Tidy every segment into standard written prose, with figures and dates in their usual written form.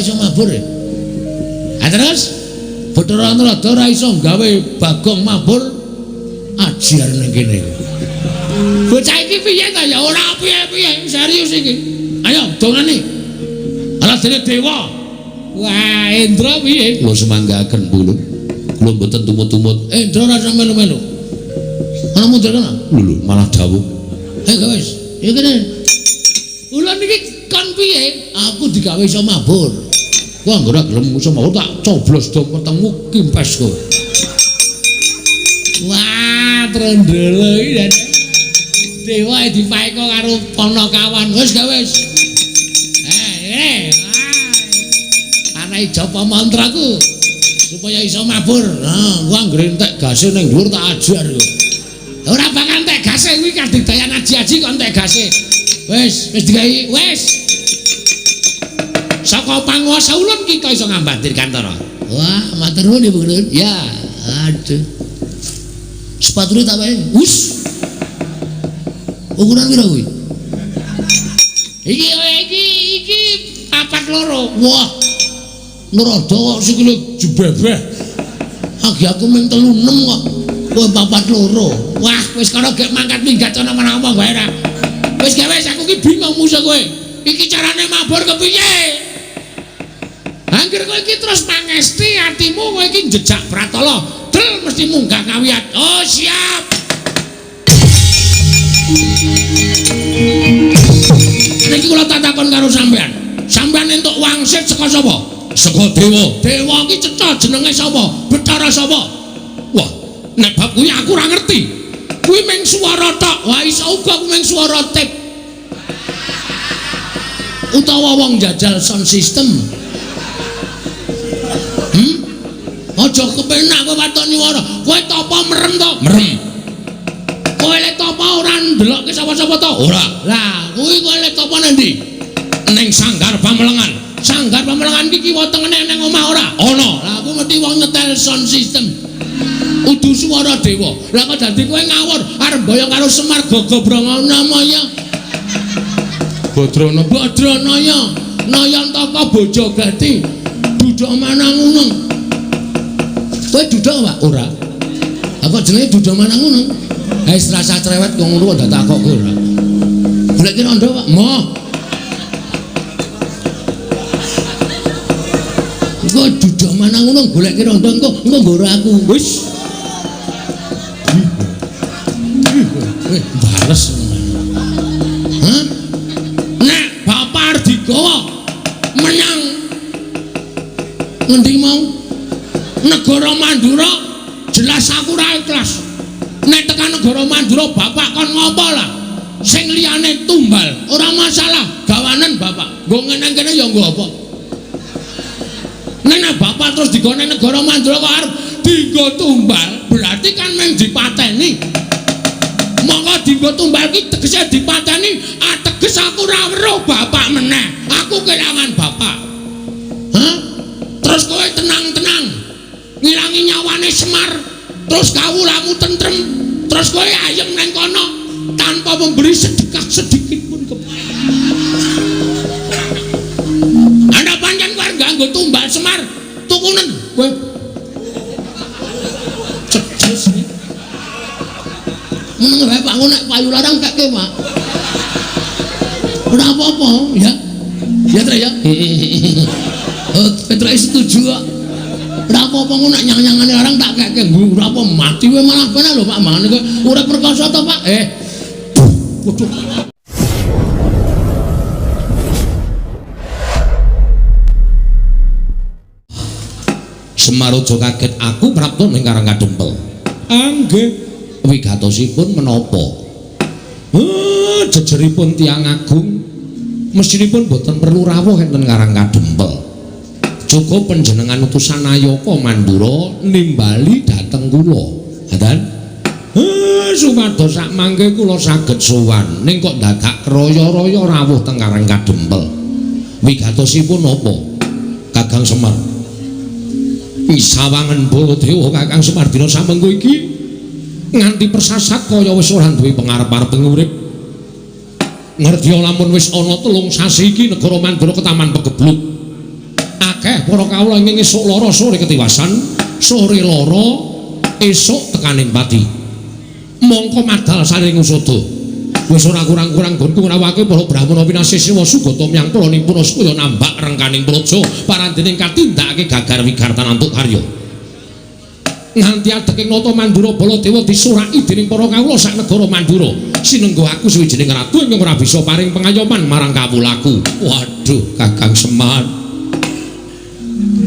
iso mabur. Ha terus Bathara Narada ora iso gawe Bagong mabur ajar ning kene. Bocah iki piye ta ya ora piye-piye, serius iki. Ayo dongane. Ala dene dewa. Wah, Indra piye? Kula semanggaken pulun. Kula mboten tumut-tumut. Indra ora usah melu-melu. Ana mundur kana? Lho, malah dawuh. Wis. Ya kene. Ulun iki kon piye? Aku digawe iso mabur. Wah, anggere gelem iso mabur tak coblos do wetengmu kimpes kowe. Wah, trendele iki. Dewa dipaeka karo Panakawan. Wis ga wis. Ngene. Ana japa mantraku supaya iso mabur. Nah, gua anggere entek gase ning dhuwur tak ajar kowe. Ora bakal entek gase kuwi kadidayan aji-aji kok entek gase. Wis, wis digawe, wis. Saka panguwasa ulun kita iso ngambar Dirgantara. Wah, matur nuwun Ibu Ulun. Ya, aduh. Sepatune tak wae. Wus. Ukuran pira kuwi? Iki iki iki 42. Wah. Narada kok sikile jebebeh. Agi aku mung 36 kok. Kowe 42. Wah, wis kono gek mangkat minggat ana menawa wae ra. Wis gawe aku ki bingung musuh kowe. Iki carane mabur kepiye? Angger kowe iki terus mangesti atimu kowe iki njejak pratala. Del mesti munggah ngawiyat. Oh, siap. Niki kula tak takon karo sampean. Sampean entuk wangsit saka sapa? Saka dewa. Dewa iki cetha jenenge sapa? Bathara sapa? Wah, nek bab kuwi aku ora ngerti. Kuwi mung swara tok. Wah, iso uga kuwi mung swara tip. Utawa wong jajal sound system. Aja kepenak kowe waton nyuwara. Kowe tapa merem to? Merem. Kowe lek tapa ora ndelokke sapa-sapa to? Ora. Lah, kuwi kowe lek tapa nang ndi? Ning Sanggar Pamelengan. Sanggar Pamelengan iki kiwa tengene ning omah ora? Ana. Lah aku mesti wong nyetel sound system. Udu swara dewa. Lah kok dadi kowe ngawur arep mboyong karo Semar Gogobranana maya. Badrana Badranaya Nayantaka Bojogati Duda Manangunung. Kowe duda, Pak? Ora. Lah kok jenenge Duda Manangunung? Wis rasa cerewet kok ngono kok takokke ora. Golek rondo, Pak. Moh. Engko Duda Manangunung golek rondo engko engko nggoro aku. Wis. Bales. Hah? Nek bapak arep digawa menyang ngendi mau? Negara Mandura jelas aku ora ikhlas. Nek tekan negara Mandura bapak kon ngopo lah? Sing liyane tumbal, ora masalah, gawanen bapak. Nggo ngene kene ya nggo apa? Nek bapak terus digone negara Mandura kok arep dienggo tumbal, berarti kan mung dipateni. Monggo dienggo tumbal ki tegese dipateni, ateges aku ora weruh bapak meneh. Aku kelangan bapak. Hah? Terus kowe tenang-tenang ngilangi nyawane Semar, terus kawulamu tentrem, terus kowe ayem neng kono tanpa memberi sedekah sedikit pun ke Anda pancen kowe nganggo tumbal Semar, tukunen kowe. Cedes iki. Meneng wae Pak, nek payu larang keke, Pak. Ora apa-apa, ya. Ya, Tre ya. Oh, Petruk setuju kok. Ora apa-apa ngono nek nyang-nyangane larang tak keke. Ora apa mati wae malah penak lho Pak, mangane kowe urip perkasa to, Pak? Waduh. Semar aja kaget aku prapta ning Karang Kadempel. Anggih, wigatosipun menapa? Jejeripun tiyang agung mestinipun boten perlu rawuh enten Karang Kadempel. Cukup panjenengan utusan Nayaka Mandura nimbali dhateng kula. Ngaten? Supados sak mangke kula saged sowan ning kok dadak kraya-raya rawuh teng Karang Kadempel. Wigatosipun napa? Kakang Semar. Sawangen Baladewa Kakang Semar dina samengko iki nganti persasat kaya wis ora duwe pengarep-arep urip. Ngerti lamun wis ana 3 sasi iki negara Mandura ketaman pegebluk. Akeh para kawula ing esuk lara sore ketiwasan, sore lara esuk tekaning pati. Mongko madal saring usada. Wis ora kurang-kurang gonku ngrawake para brahmana pinasih siwa sugata myang para nipuna supaya nambak rengkaning praja parandening katindakake gagar wigartan antuk karya. Nganti adeking nata Mandura Baladewa disuraki dening para kawula sak negara Mandura. Sinengga aku suwijining ratu ingkang ora bisa paring pengayoman marang kawulaku. Waduh, Kakang Semar.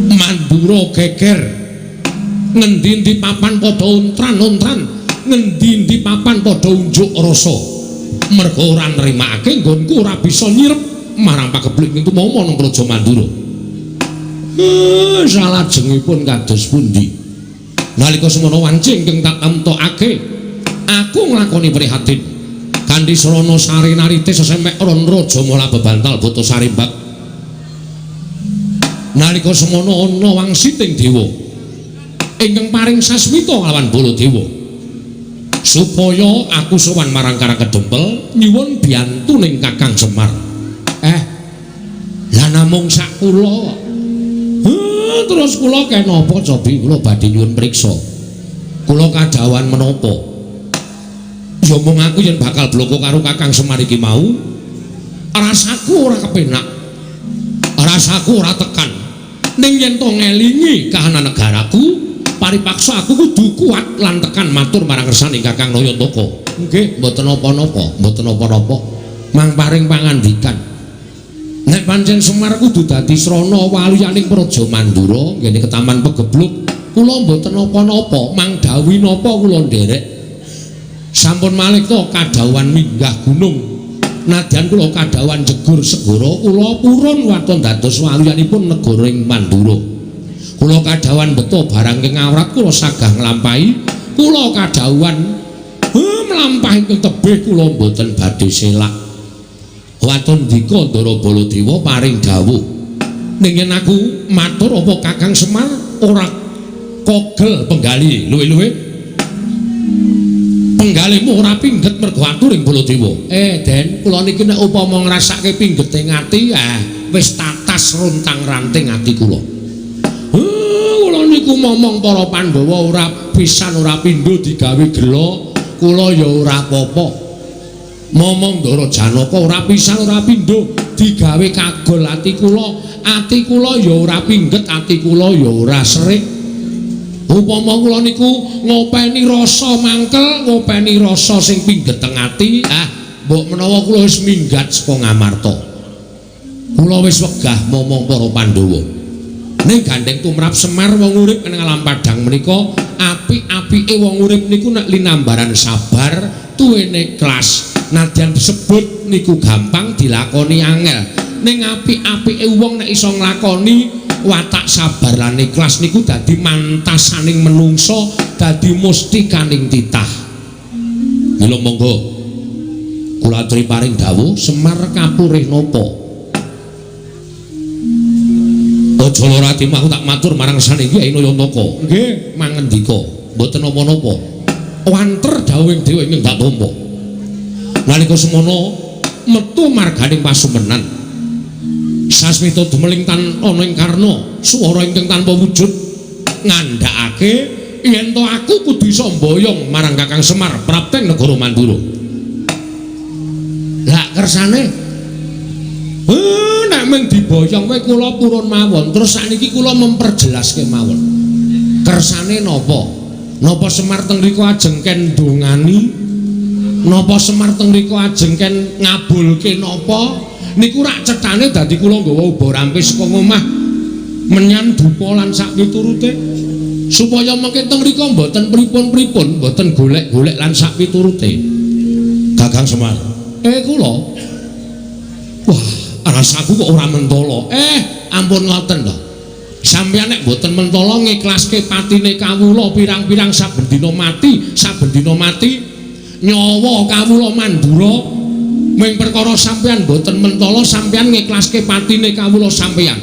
Mandura geger. Ngendi-endi papan padha untran-untran, ngendi-endi papan padha unjuk rasa. Merga ora nrimakake nggonku ora bisa nyirep marang pagebluk ing tumama nang Praja Mandura. Salajengipun kados pundi? Nalika semono wanci ingkang tak temtokake, aku nglakoni prihatin. Kanthi srana sari narite sesemek ron raja mala bebantal buta sarimbak. Nalika semono ana wangsiting dewa ingkang paring sasmita kalawan Baladewa. Supaya aku sowan marang Karang Kedempel nyuwun biyantuning Kakang Semar. Lah namung sak kula. Terus kula kenapa cobi kula badhe nyuwun priksa. Kula kadhawuhan menapa? Ya mung aku yen bakal bloko karo Kakang Semar iki mau, rasaku ora kepenak. Rasaku ora tekan. Ning yen to ngelingi kahanan negaraku, paripaksa aku kudu kuat lan tekan matur marang kersane Kakang Nayantaka. Nggih, mboten napa-napa, mboten napa-napa. Mang paring pangandikan. Nek pancen Semar kudu dadi srana waliyaning Praja Mandura, nggene ketaman pegebluk, kula mboten napa-napa, mang dawuhi napa kula nderek. Sampun malih to kadhawuhan minggah gunung. Nadyan kula kadhawuhan jegur segara, kula purun waton dados waliyanipun negara ing Mandura. Kula kadhawuhan beto barang ing awrat kula sagah nglampahi, kula kadhawuhan mlampah ingkang tebih kula mboten badhe selak. Waton dika Ndara Baladewa paring dawuh. Ning yen aku matur apa Kakang Semar ora kogel penggali luwe-luwe. Penggalimu ora pingget mergo aturing Baladewa. Den, kula niki nek upama ngrasake pinggete ati, wis tatas rontang-ranting ati kula. Kula niku momong para Pandhawa ora pisan ora pindho digawe gela, kula ya ora apa-apa. Momong Ndara Janaka ora pisan ora pindho digawe kagol ati kula ya ora pingget, ati kula ya ora serik. Upama kula niku ngopeni rasa mangkel, ngopeni rasa sing pingget teng ati, mbok menawa kula wis minggat saka Ngamarta. Kula wis wegah momong para Pandhawa. Ning gandeng tumrap Semar wong urip ing alam padhang menika apik-apike wong urip niku nek linambaran sabar, tuwene ikhlas. Nadyan disebut niku gampang dilakoni angel. Ning apik-apike wong nek iso nglakoni watak sabar lan ikhlas niku dadi mantasaning menungso, dadi mustikaning titah. Mila monggo kula aturi paring dawuh Semar kapurih napa? Aja lara atimu, aku tak matur marang sane Kyai Nayantaka. Nggih, mangendika, mboten napa-napa. Wanter dawuhing dewa ingkang tak tampa. Nalika semono metu marganing pasumenan. Sasmita dumeling tan ana ing karna, swara ingkang tanpa wujud ngandhakake yen to aku kudu iso mboyong marang Kakang Semar prapteng negara Mandura. Lah kersane nek mung diboyong wae kula purun mawon. Terus sakniki kula memperjelas kemawon. Kersane napa? Napa Semar teng mriku ajeng ken ndongani? Napa Semar teng mriku ajeng ken ngabulke napa? Niku rak cethane dadi kula nggawa uba rampes saka omah menyan dupa lan sak piturute supaya mengke teng mriku mboten pripun-pripun, mboten golek-golek lan sak piturute. Kakang Semar, kula. Wah, rasaku kok ora mentala. Ampun ngoten to. Sampeyan nek mboten mentala ngiklaske patine kawula pirang-pirang saben dina mati, saben dina mati nyawa kawula Mandura ming perkara sampeyan mboten mentala sampeyan ngiklaske patine kawula sampeyan.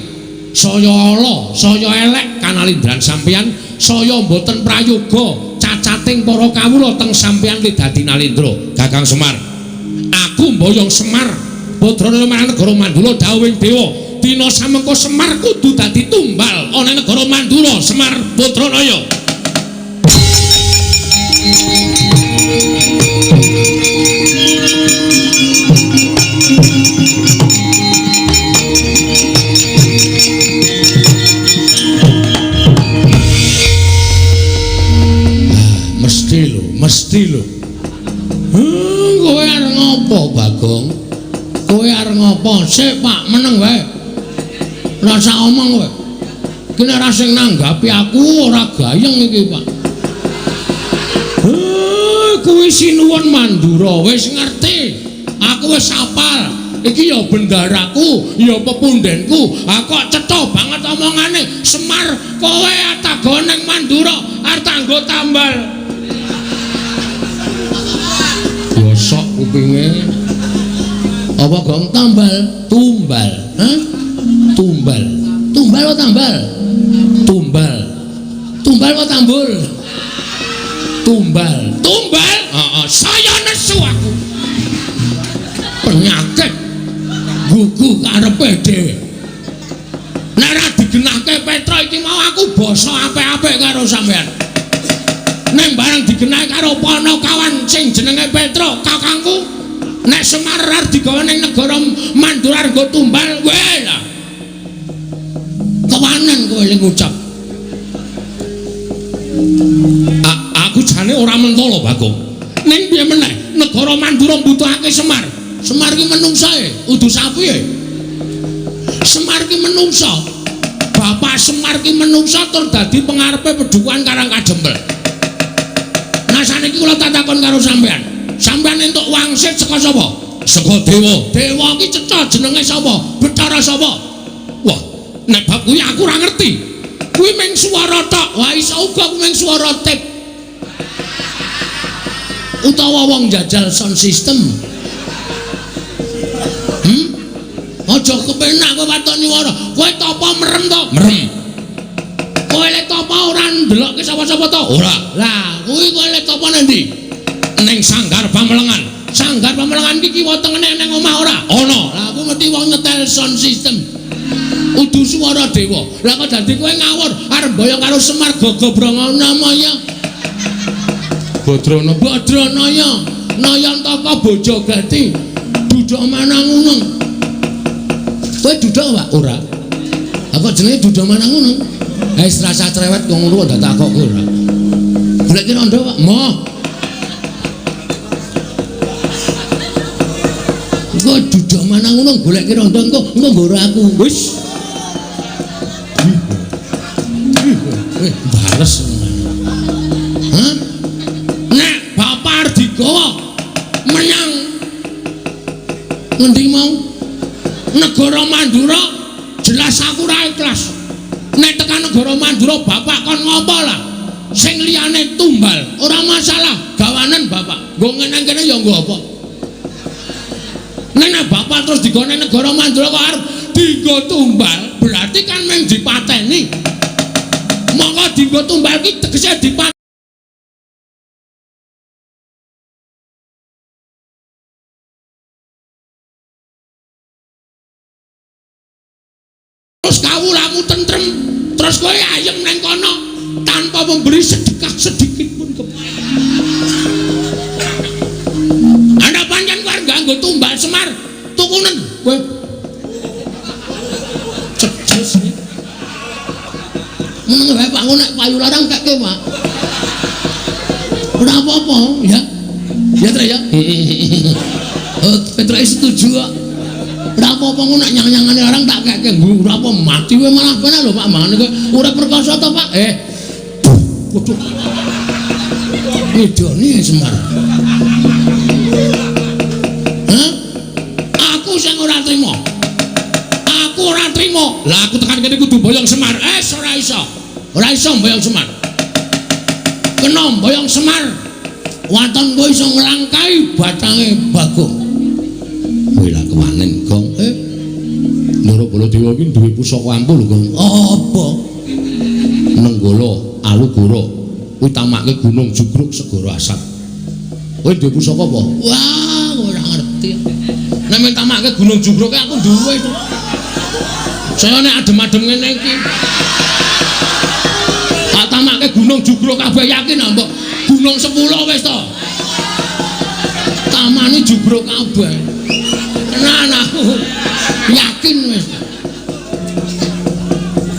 Saya ala, saya elek kanalindran sampeyan, saya mboten prayoga cacating para kawula teng sampeyan li dadi nalindra. Kakang Semar, aku mboyong Semar Putrana marang negara Mandura dawuhing dewa Buktina samengko Semar kudu dadi tumbal ana negara Mandura. Semar Badranaya. Mesti lho, mesti lho. Kowe arep ngopo, Bagong? Kowe arep ngopo? Sik, Pak, meneng wae. Rasa omong kowe. Iki nek ora sing nanggapi aku ora gayeng iki, Pak. Kuwi sinuwun Mandura wis ngerti. Aku wis hafal. Iki ya bendaraku, ya pepundenku. Ha kok cetha banget omongane. Semar, kowe atago ning Mandura arep tanggo tambal. Bosok kupinge. Apa gong tambal? Tumbal. Hah? Tumbal. Tumbal apa tambal? Tumbal. Tumbal apa tambul? Tumbal. Tumbal? Heeh, saya nesu aku. Penyakit gugu karepe dhewe. Nek ora digenahke Petra iki mau aku basa apik-apik karo sampean. Nek bareng digenahke karo Panakawan sing jenenge Petra, kakangku, nek Semar arep digawa ning negara Mandura nggo tumbal, kowe lah. Kewanen kowe ling ngucap. Aku jane ora mentolo, Bagong. Ning piye meneh, negara Mandura mbutuhake Semar. Semar ki menungsae, udu sapi e. Semar ki menungsa. Bapak Semar ki menungsa tur dadi pengarepe pedukuhan Karang Kajempel. Nah saniki kula tak takon karo sampean. Sampean entuk wangsit saka sapa? Saka dewa. Dewa ki cetha jenenge sapa? Bathara sapa? Wah, nek bab kuwi aku ora ngerti. Kuwi mung swara tok. Wah, iso uga kuwi mung swara tip. Utawa wong jajal sound system. Aja kepenak kowe waton nyuwara. Kowe tapa merem to? Merem. Kowe lek tapa ora ndelokke sapa-sapa to? Ora. Lah, kuwi kowe lek tapa nang ndi? Ning Sanggar Pamelengan. Sanggar Pamelengan iki kiwa tengene ning omah ora? Ana. Lah aku mesti wong nyetel sound system. Udu swara dewa. Lah kok dadi kowe ngawur arep mboyong karo Semar Gogobrongono maya. Badrana Badranaya Nayantaka Bojogati Duda Manangunung. Kowe duda, Pak? Ora. Lah kok jenenge Duda Manangunung? Wis rasa cerewet kok ngono kok takokke ora. Golek ki rondo, Pak. Moh. Engko Duda Manangunung golek ki rondo engko engko nggoro aku. Wis. Bales. Hah? Nek bapak arep digawa menyang ngendi mau? Negara Mandura jelas aku ora ikhlas. Nek tekan negara Mandura bapak kon ngopo lah? Sing liyane tumbal, ora masalah, gawanen bapak. Nggo ngene kene ya nggo apa? Nek bapak terus digone negara Mandura kok arep dienggo tumbal, berarti kan mung dipateni. Monggo dienggo tumbal ki tegese dipateni. Terus kawulamu tentrem, terus kowe ayem nang kono tanpa memberi sedekah sedikit pun ke. Ana pancen kowe nganggo tumbal Semar, tukunen kowe. Cedes. Meneng wae Pak, nek payu larang keke, Pak. Ora apa-apa, ya. Ya, Tre ya. Oh, Petra setuju kok. Ora apa-apa ngono nek nyang-nyangane larang tak keke. Ora apa mati wae malah penak lho Pak, mangane kowe urip perkasa to, Pak? Waduh. Ngidoni Semar. Hah? Aku sing ora trima. Aku ora trima. Lah aku tekan kene kudu boyong Semar. Ora iso. Ora iso boyong Semar. Kena boyong Semar. Waton kowe iso nglangkai batange Bagong. Kowe lah kewanen, Gong. Ndara Baladewa iki duwe pusaka ampuh lho, Gong. Apa? Nenggala Alugoro kuwi tamake Gunung Jugruk Segara Asap. Kowe duwe pusaka apa? Wah, ora ngerti. Nek men tamake Gunung Jugruk aku duwe to. Saya nek adem-adem ngene iki. Tak tamake gunung jugruk kabeh yakin ah mbok. Gunung 10 wis to. Tamane jugruk kabeh. Tenan aku. Yakin wis.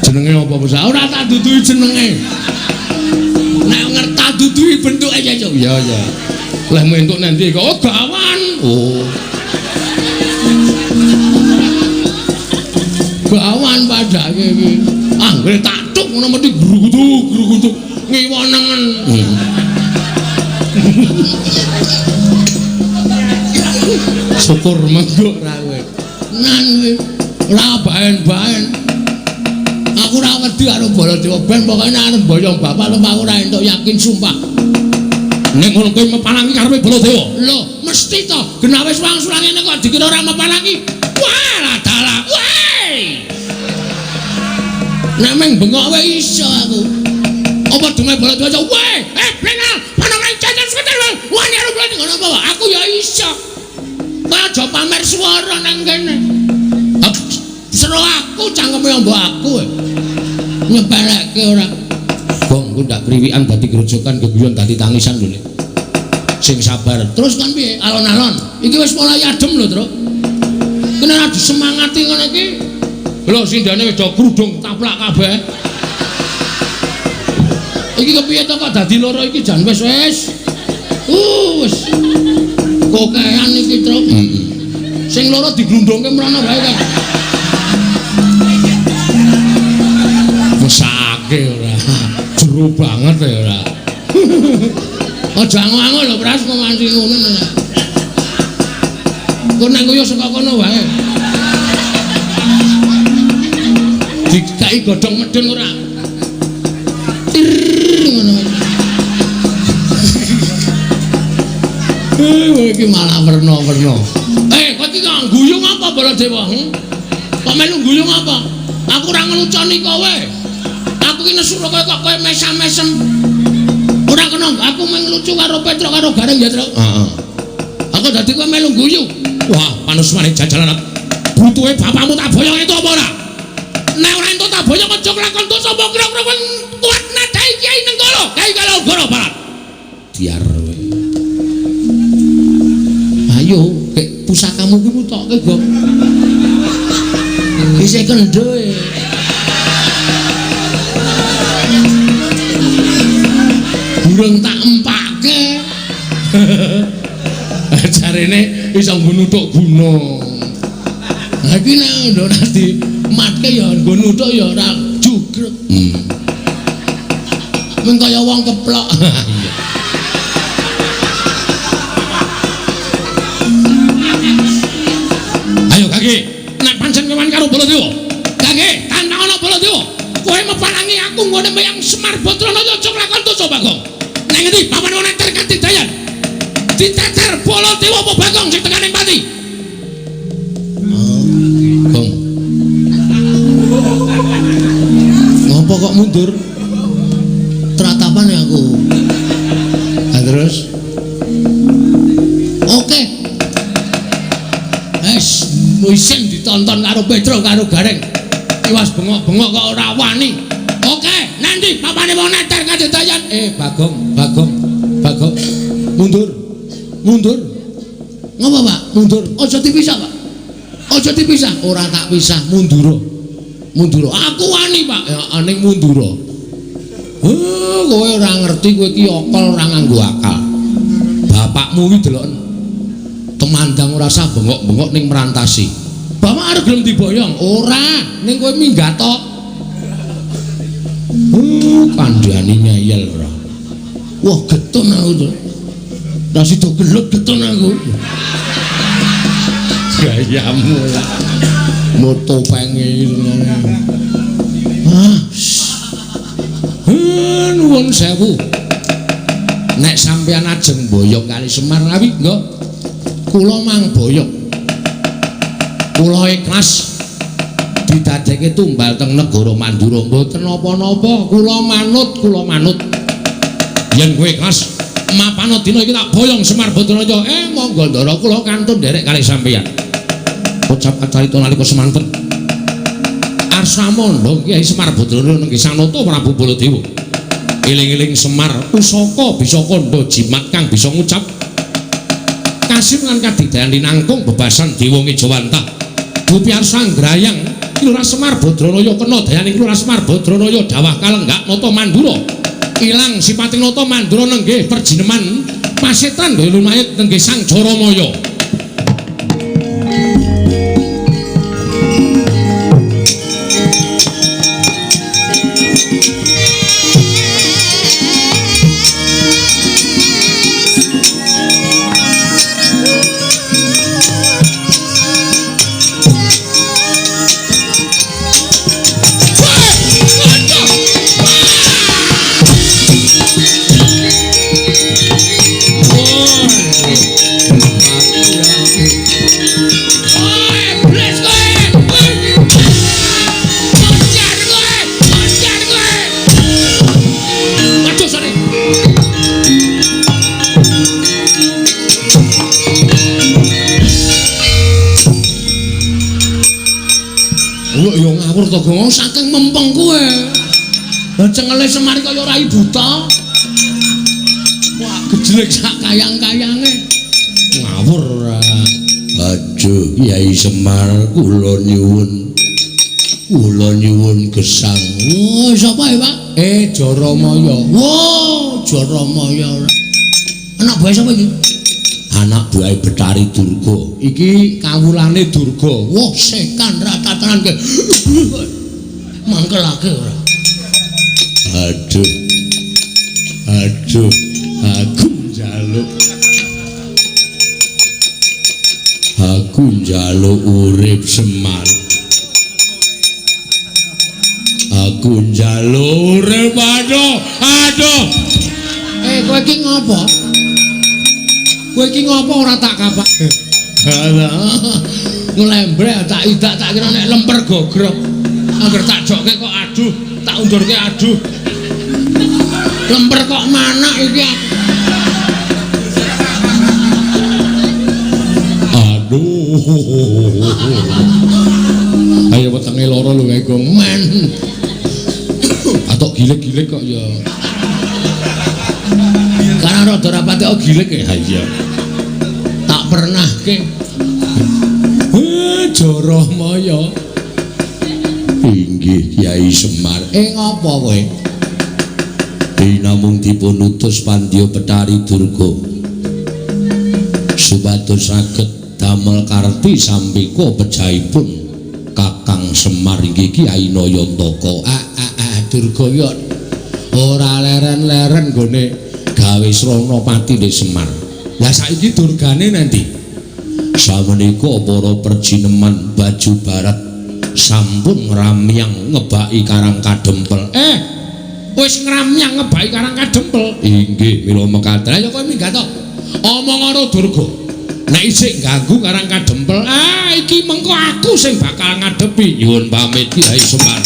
Jenenge apa bos? Ora tak duduhi jenenge. Nek ngerti duduhi bentuke ya. Ya ya. Leh entuk nanti kok oh gawan. Oh. Gawan padake iki. Anggere tak tuk ngono mesti grugutuk-grugutuk ngiwa nengen. Syukur menggok ra kowe. Nan kowe ora baen-baen. Aku ora wedi karo Baladewa ben pokoke nek arep boyong bapak lho aku ora entuk yakin sumpah. Nek ngono kowe mepalangi karepe Baladewa. Lho, mesti to. Genah wis wangsul ngene kok dikira ora mepalangi. Wah, dalah. Weh. Nek meng bengok wae iso aku. Apa deme Baladewa? Weh, blenal, panongan cacat seketel. Wani karo Baladewa ngono apa? Aku ya iso. Kowe aja pamer swara nang kene. Sero aku cangkeme mbok aku. Nyepelekke ora. Bong ku ndak kriwikan dadi grojokan geguyon dadi tangisan lho. Sing sabar. Terus kan piye? Alon-alon. Iki wis mulai adem lho, Truk. Kene ora disemangati ngono iki. Lho sindane wis do krudung taplak kabeh. Iki kepiye to kok dadi loro iki jan wis wis. Wis. Kokean iki, Truk. Heeh. Sing loro diglundungke mrono wae kok. Mesake ora. Jero banget ya ora. Aja ango-ango lho Pras kok nganti ngono. Kok nang koyo saka kono wae. Dikai godhong medun ora. Tir ngono. Iki malah werna-werna. Kok iki kok guyung apa Baladewa? Kok melu guyung apa? Aku ora ngeluconi kowe. Aku ki nesu kowe kok kowe mesam-mesem. Ora kena aku mung lucu karo Petruk karo Gareng ya, Truk. Heeh. Aku dadi kowe melu guyu. Wah, panusmane jajalan. Butuhe bapakmu tak boyong itu apa ora? Nek ora entuk tak boyong aja kelakon dosa mbok kira-kira kowe kuat nadai Kyai Nenggala, Kyai Kalogoro Barat. Diar kowe. Ayo, kek pusakamu kuwi mutokke, Gong. Isih kendho e. Burung tak empake. Jarene iso nggo nuthuk gunung. Lah iki nek ora dimatke ya nggo nuthuk ya ora jugruk. Mung kaya wong keplok. Iya. Ayo Kaki, nek pancen kewan karo Baladewa. Kaki, tantang ana Baladewa. Kowe mepalangi aku nggone meyang Semar Badranaya aja nglakon dosa Bagong. Nang ngendi papan wong neter katidayan? Diteter Baladewa apa Bagong sing tekan ning pati? Gong. Ngopo kok mundur? Tratapan ya aku. Nah, terus? Oke. Wes, isin ditonton karo Petro karo Gareng. Tiwas bengok-bengok kok ora wani. Oke, nanti papane wong neter katidayan. Bagong, Bagong, Bagong. Mundur. Mundur. Ngopo, Pak? Mundur. Aja dipisah, Pak. Aja dipisah. Ora tak pisah, mundura. Mundura. Aku wani, Pak. Ya ning mundura. Kowe ora ngerti kowe iki akal ora nganggo akal. Bapakmu iki deloken. Temandang ora sah bengok-bengok ning merantasi. Bapak arep gelem diboyong? Ora, ning kowe minggat tok. Kandhane ngeyel ora. Wah, getun aku to. Ra sida gelut getun aku. Gayamu lah. Moto penge ngono. Ah. Nuwun sewu. Nek sampeyan ajeng boyong kali Semar Ngawi, nggih. Kula mang boyong. Kula ikhlas didadekke tumbal teng negara Mandura. Mboten napa-napa, kula manut, kula manut. Yen kowe ikhlas mapano dina iki tak boyong Semar Badranaya. Monggo ndara kula kantun nderek kali sampeyan. Ucap kacarita nalika semanten. Arsamanda Kyai Semar Badrana nenggih Sang Nata Prabu Baladewa. Eling-eling Semar pusaka bisa kandha jimat kang bisa ngucap kasim lan kadidayan linangkung bebasan dewa ngejawantah. Gupi Arsa nggrayang Lurah Semar Badranaya kena dayaning Lurah Semar Badranaya dawah kalenggak Nata Mandura. Ilang sipating Nata Mandura nenggih perjineman pasetan daya lumayit nenggih Sang Jaramaya. Gong saking mempeng kowe. Lah cengele Semar kaya rai buta. Wah, gejlek sak kayang-kayange. Ngawur ora. Aduh, Kyai Semar kula nyuwun. Kula nyuwun gesang. Oh, sapa ya, Pak? Jaramaya. Wah, Jaramaya ora. Anak buah sapa iki? Anak buahe Bathari Durga. Iki kawulane Durga. Wah, sekan ratatanan kowe. Mangkelake ora. Aduh. Aduh, aku njaluk. Aku njaluk urip Semar. Aku njaluk urip. Aduh, aduh. Kowe iki ngopo? Kowe iki ngopo ora tak kapak? Nglembrek tak idak tak kira nek lemper gogrok. Angger tak jokke kok aduh, tak undurke aduh. Lemper kok manak iki aku. Aduh. Ayo wetenge lara lho kae gong men. Atok gilik-gilik kok ya. Karena rada rapate kok gilik ya. Iya. Tak pernahke. Jaramaya. Inggih Kyai Semar. Ngopo kowe? Dinamung dipun utus pandya Bathari Durga supados saged damel karti sampika pejahipun Kakang Semar inggih Kyai Nayantaka. Durga yo ora leren-leren nggone gawe srana patine Semar. Lah saiki durgane nanti samenika para perjineman baju barat sampun ngramyang ngebaki Karang Kadempel. Wis ngramyang ngebaki Karang Kadempel. Inggih, mila mekaten. Ayo kowe minggat to. Omong karo Durga. Nek isih ganggu Karang Kadempel, iki mengko aku sing bakal ngadepi. Nyuwun pamit Kyai Semar.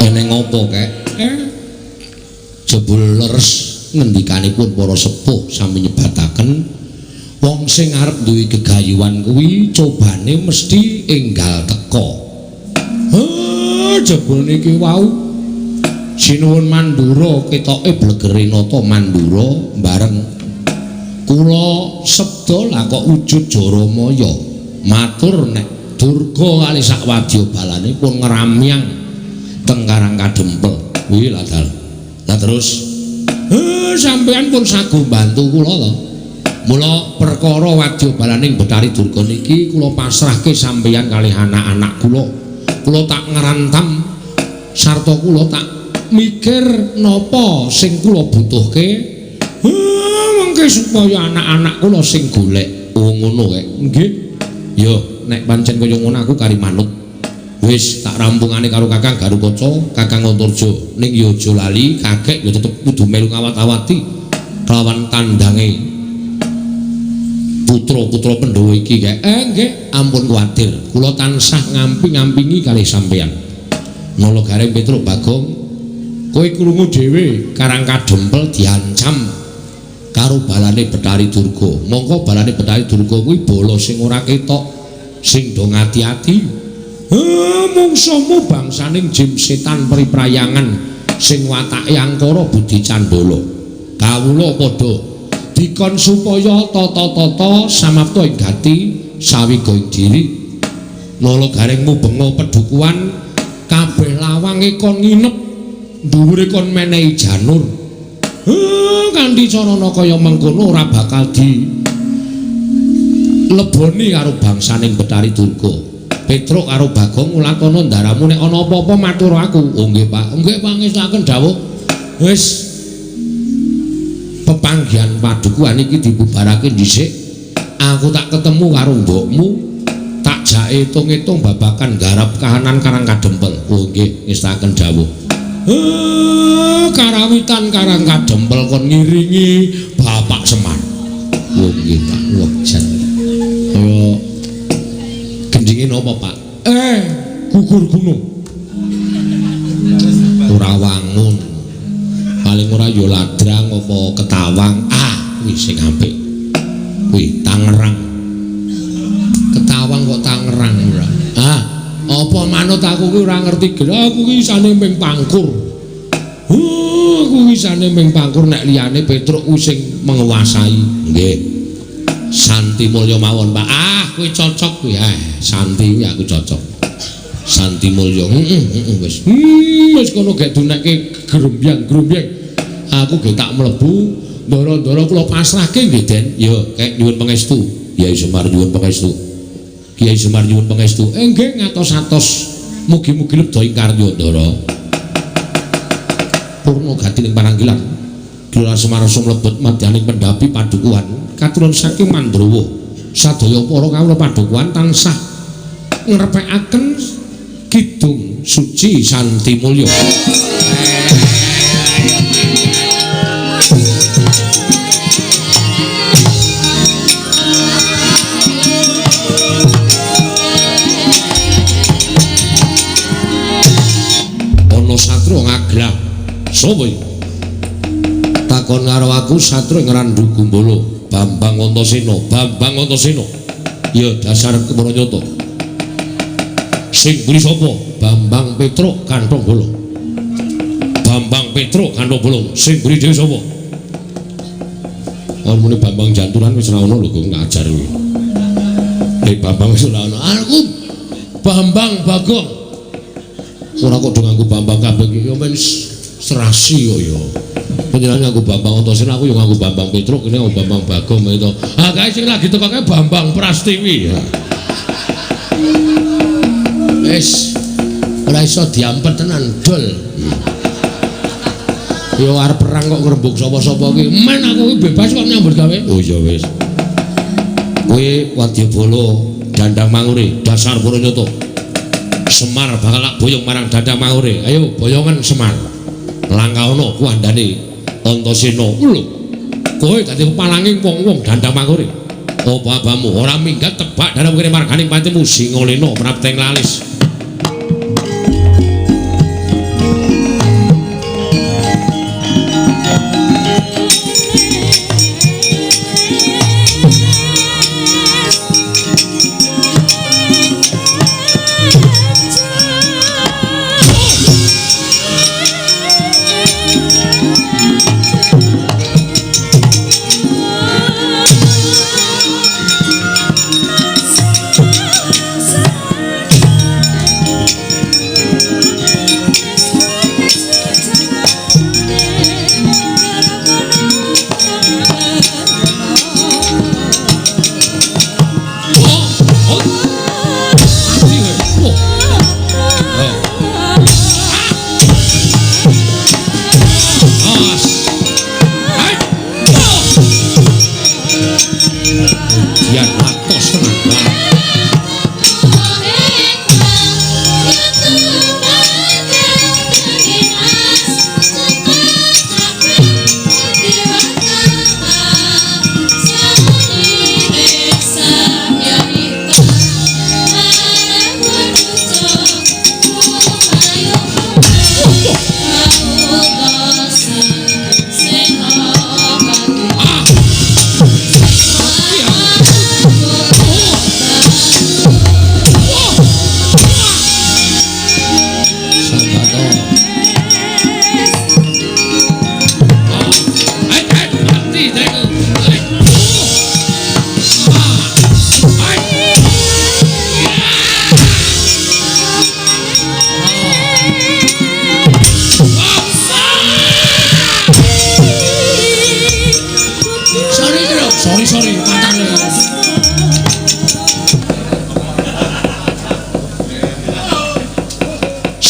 Eneng apa kek? Jebul leres ngendikanipun para sepuh sami nyebataken wong sing arep duwe gegayuhan kuwi cobane mesti enggal teka. Jebul niki wau sinuwun Mandura ketoke blegere nata Mandura bareng kula sebda lah kok wujud Jaramaya matur nek Durga kali sak wadya balane pun ngramyang teng Karang Kadempel. Kuwi lah dal. Lah terus sampeyan pun sago bantu kula to. Mula perkara wadya balaning Bathari Durga niki kula pasrahke sampeyan kalih anak-anak kula. Kula tak ngrantam sarta kula tak mikir napa sing kula butuhke. Mengke supaya anak-anak kula sing golek. Oh ngono kek. Nggih. Ya nek pancen kaya ngono aku kari manut. Wis tak rampungane karo Kakang Garukaca, Kakang Antarja. Ning ya aja lali, kakek ya tetep kudu melu ngawat-awati kelawan tandange Putra-putra Pandhawa iki kae. Nggih, ampun kuwatir. Kula tansah ngamping-ngampingi kalih sampeyan. Nala Gareng Petruk Bagong, kowe krungu dhewe Karang Kadempel diancam karo balane Bathari Durga. Mongko balane Bathari Durga kuwi bala sing ora ketok, sing do ngati-ati. Mungsuhmu bangsaning jim setan priprayangan sing watake angkara budi candala. Kawula padha dikon supaya tata-tata samapta ing gati sawiga ing diri. Nala Gareng mubenga pedukuhan kabeh lawange kon nginep, dhuwure kon menehi janur. Kanthi carana kaya mengkono ora bakal di leboni karo bangsaning Bathari Durga. Petruk karo Bagong ulatono ndaramu nek ana apa-apa matur aku. Oh nggih Pak, nggih pangestakaken dawuh. Wis pepanggihan padukuhan iki dibubarake dhisik. Aku tak ketemu karo mbokmu, tak jake hitung-hitung babakan garap kahanan Karang Kadempel. Oh nggih, ngestakaken dawuh. Karawitan Karang Kadempel kon ngiringi Bapak Semar. Oh nggih Pak, wah jan. Kaya gendinge napa Pak? Gugur gunung. Ora wangun. Paling ora ya ladrang apa ketawang. Ah, kuwi sing apik. Kuwi Tangerang. Ketawang kok Tangerang ora. Ah, apa manut aku kuwi ora ngerti. Aku kuwi isane ming pangkur. Aku isane ming pangkur nek liyane Petruk kuwi sing menguasai. Nggih. Santi Mulya mawon, Pak. Ah, kuwi cocok kuwi. Santi kuwi aku cocok. Santi Mulya. Heeh, wis. Wis kono gek dunekke grombyang-grombyang. Aku gek tak mlebu, ndara-ndara kula pasrahke nggih, Den. Ya, kek nyuwun pangestu. Kyai Semar nyuwun pangestu. Kyai Semar nyuwun pangestu. Nggih ngatos-atos. Mugi-mugi lebda ing karya, Ndara. Purna gati ning paranggilan. Gelora Semar sumlebet madyaning pendhapi padukuhan katuron saking Mandrawa. Sadaya para kawula padukuhan tansah ngrepekaken kidung suci Santi Mulya. Ana satria ngaglah. Sapa iki? Takon karo aku satria Ngrandu Gumbala, Bambang Antasena, Bambang Antasena. Ya dasar kepara nyata. Sing mburi sapa? Bambang Petruk Kanthong Bolong. Bambang Petruk Kanthong Bolong. Sing mburi dhewe sapa? Ora muni Bambang Janturan wis ora ono lho kok ngajar kuwi. Nek Bambang wis ora ono. Aku Bambang Bagong. Ora kok do nganggo Bambang kabeh iki ya men serasi kok ya. Panjenengan nganggo Bambang Antasena, aku ya nganggo Bambang Petruk, kene nganggo Bambang Bagong itu. Ah kae sing lagi teko kae Bambang Prastiwi. Wis ora iso diampet tenan dol. Ya arep perang kok ngrembug sapa-sapa iki. Men aku iki bebas kok nyambut gawe. Oh iya wis. Kowe wadyabala Dandang Mangure, dasar para nyata. Semar bakal tak boyong marang Dandang Mangure. Ayo boyongan Semar. Langkaono kuwandane Antasena. Lho. Kowe dadi palanging wong-wong Dandang Mangure. Apa abamu ora minggat tebak dalam kene marganing patimu Singalena prapteng lalis.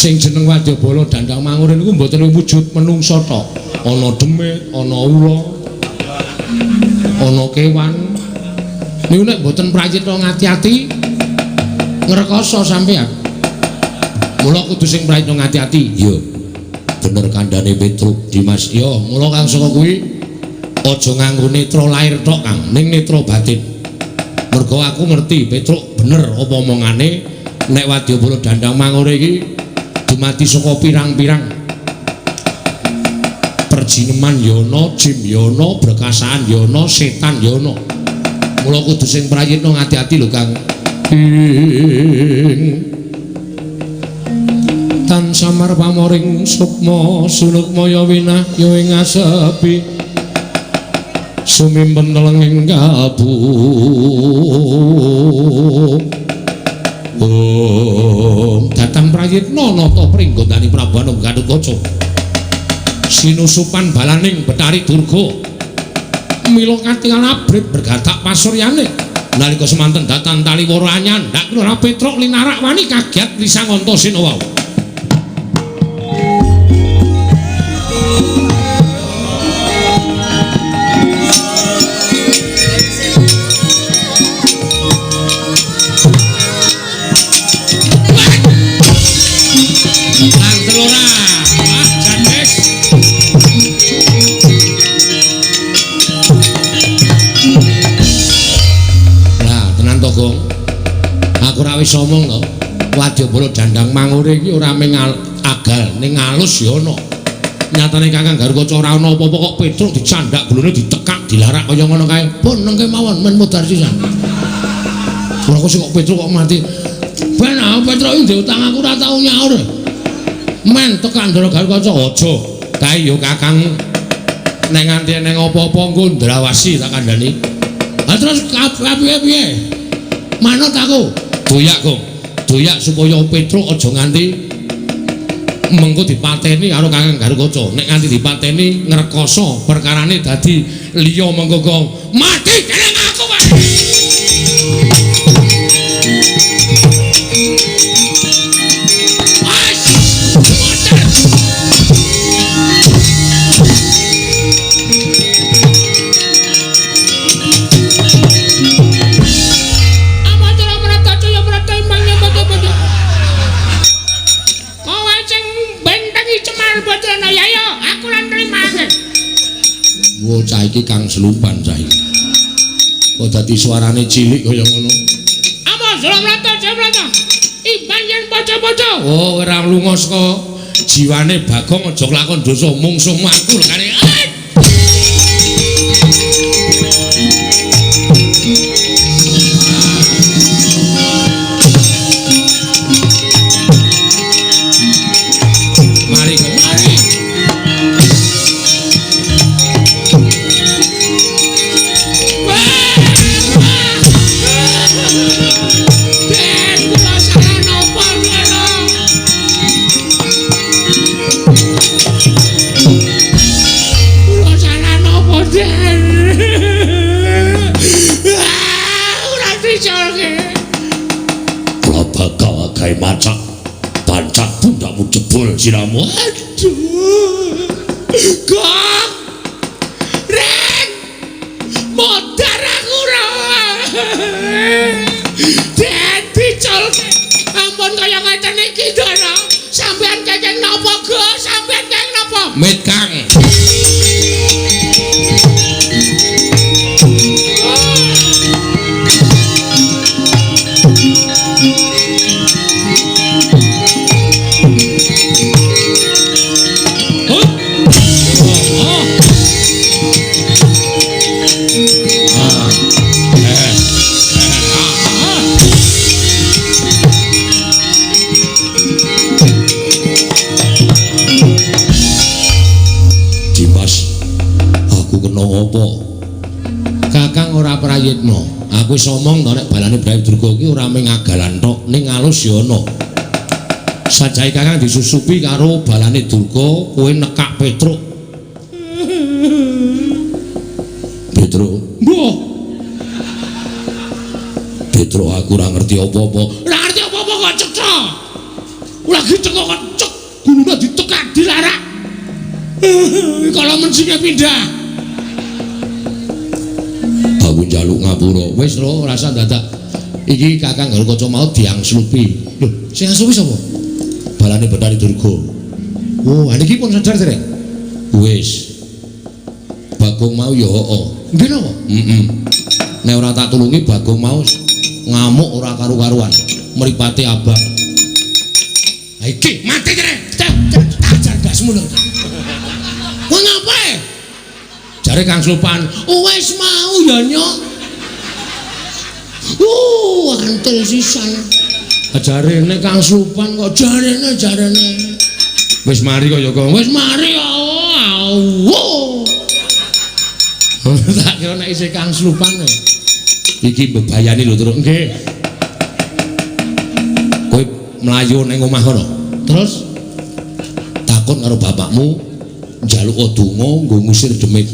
Sing jeneng Wadyabala Dandang Mangure niku mboten wujud menungsa tok. Ana demit, ana ula, ana kewan. Niku nek mboten prayitna ngati-ati ngrekoso sampeyan. Mula kudu sing prayitna ngati-ati. Iya. Bener kandhane Petruk Dimas. Iya, mula kang saka kuwi aja nganggo netra lair tok, Kang, ning netra batin. Mergo aku ngerti Petruk bener apa omongane nek Wadyabala Dandang Mangure iki dumadi saka pirang-pirang perjineman ya ana, jim ya ana, brekasaan ya ana, setan ya ana. Mula kudu sing prayitna ngati-ati lho, Kang. Ing tan samar pamoring sukma sulukmaya winahya ing asepi sumimpen telenging kalbu. Om datang prayitna nata pringgondani Prabu Anom Gatotkaca sinusupan balaning Betari Durga mila katingal abrit bergatak pasuryane nalika semanten datan taliwara anyandhak ora Petruk linarak wani kagiat lisang Antasena wau. Wis omong to, Wadyabala Dandang Mangure iki ora mung agal ning alus ya ana. Nyatane Kakang Garukaca ora ana apa-apa kok Petruk dicandak gulune ditekak dilarak kaya ngono kae. Pun nengke mawon men mudhar sisan. Ora kok sing kok Petruk kok mati. Ben ah Petruk iki ndek utang aku ora tau nyaur. Men tekan Ndara Garukaca aja. Kae ya Kakang nek nganti eneng apa-apa engko ndrawasi tak kandhani. Ha terus piye-piye? Manut aku. Doyak, Gong. Doyak supaya Petruk aja nganti mengko dipateni karo Kakang Garukaca. Nek nganti dipateni ngrekoso perkarane dadi liya mengko, Gong. Mati dening aku wae. Bocah iki kang selupan cah iki. Kok dadi suarane cilik kaya ngono. Apa Slamrata Jamrata? Iban yen paca-paca. Oh, ora lunga saka jiwane Bagong aja kelakon dosa mungsuhmu aku lho kare. Mari, mari. Macak pancak pundakmu jebol siramu. Aduh, Gong Reng modar aku ora dadi colke. Ampun kaya ngeten iki Ndara. Sampeyan kenging napa, Go? Sampeyan kenging napa? Mit Kang. Kakang ora prayitna. Aku wis omong to nek balane Brawi Durga iki ora mung agalan tok, ning alus ya ana. Sajahe Kakang disusupi karo balane Durga, kowe nekak Petruk. Petruk, mbuh. Petruk aku ora ngerti apa-apa. Ora ngerti apa-apa kok cetha. Lagi cekok cek gulune ditekak dilarak. Kala mensinge pindah. Aku njaluk ngapura. Wis lho, rasa dadak. Iki Kakang Garukaca mau diangslupi. Lho, sing angslupi sapa? Balane Bathari Durga. Oh, niki pun sadar dereng? Wis. Bagong mau ya heeh. Nggih napa? Heeh. Nek ora tak tulungi Bagong mau ngamuk ora karu-karuan. Mripate abang. Ha iki mati kene. Tajar gasmu lho. Kowe ngapa? Jare Kang Slupan, wis mau ya nyok. Antil sisan. Jarene Kang Slupan kok jarene. Wis mari kok ya kok. Wis mari oh. Tak kira nek isih Kang Slupan. Iki mbebayani lho Truk. Nggih. Kowe mlayu ning omah kono. Terus takon karo bapakmu njaluk donga nggo ngusir demit.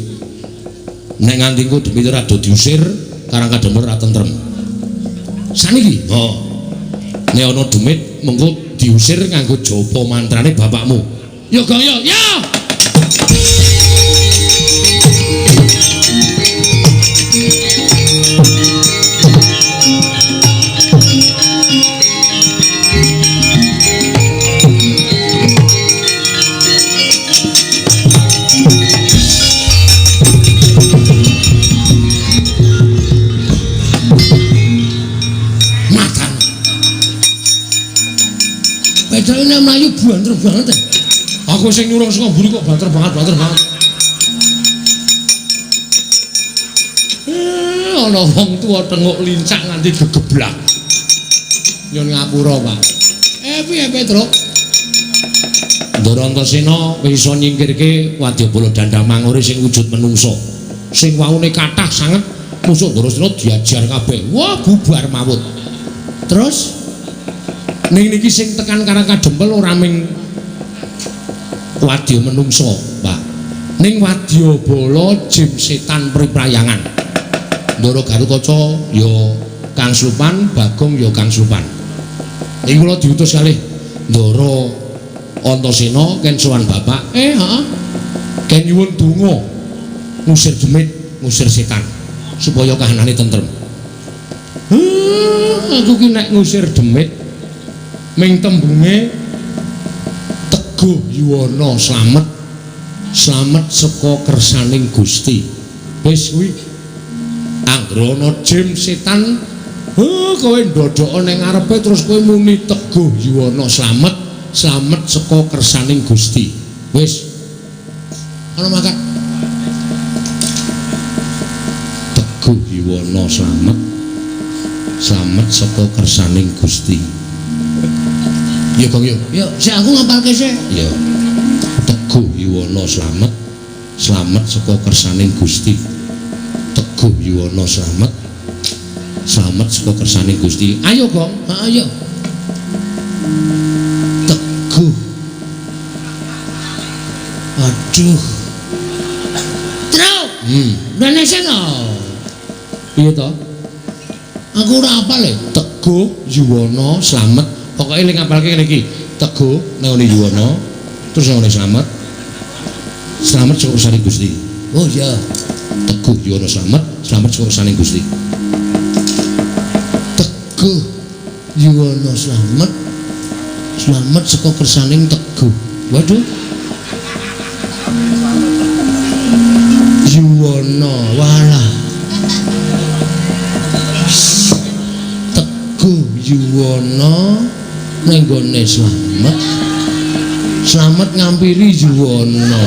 Nek nganti engko demit ora do diusir, Karang Kadempel ora tentrem. Saniki, oh. Nek ana demit mengko diusir nganggo japa mantrane bapakmu. Ya Gong ya. Ya. Ini mlayu banter banget. Aku sing nyurung saka mburi kok banter banget, banter banget. Ana wong tuwa tenguk lincak nganti gegeblak. Nyun ngapura, Pak. Piye Petruk? Ndara Antasena wis iso nyingkirke wadyabala Dandang Mangure sing wujud menungsa. Sing waune kathah sanget musuh Ndarasena diajar kabeh. Wah, bubar mawut. Terus ning niki sing tekan Karang Kadempel ora ming wadya menungsa, Pak. Ning wadyabala jim setan priprayangan. Ndara Garukaca ya Kang Slupan, Bagong ya Kang Slupan. Iki kula diutus kalih Ndara Antasena ken sowan bapak. Heeh. Ken nyuwun donga ngusir demit, ngusir setan supaya kahanane tentrem. Aku ki nek ngusir demit ming tembunge teguh yuwana slamet, slamet saka kersaning Gusti. Wis kuwi anggere ana jim setan, kowe ndodhoka ning ngarepe terus kowe muni teguh yuwana slamet, slamet saka kersaning Gusti. Wis ana mangkat. Teguh yuwana slamet, slamet saka kersaning Gusti. Ya Gong yo. Ya, sik aku ngapalke sik. Ya. Teguh yuwana slamet, slamet saka kersaning Gusti. Teguh yuwana slamet, slamet saka kersaning Gusti. Ayo Gong, ayo. Teguh. Aduh. Truk. Rene sing to. Piye to? Aku ora apal e. Teguh yuwana slamet. Pokoke ling ngapalke ngene iki. Teguh nang ngene yuwana, terus nang ngene slamet. Slamet saka kersaning Gusti. Oh iya. Teguh yuwana slamet, slamet saka kersaning Gusti. Teguh yuwana slamet, slamet saka kersaning Teguh. Waduh. Yuwana walah. Teguh yuwana ning gone slamet, slamet ngampiri yuwana.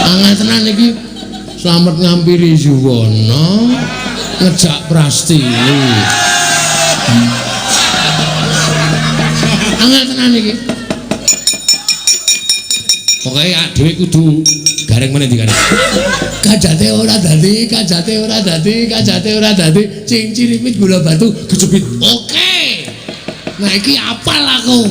Angel tenan iki. Slamet ngampiri yuwana ngejak Prastiwi. Angel tenan iki. Pokoke dhewe kudu gareng meneh dikane. Kajate ora dadi, kajate ora dadi, kajate ora dadi, cincin gula batu kejepit. Oke. Nah iki apal aku.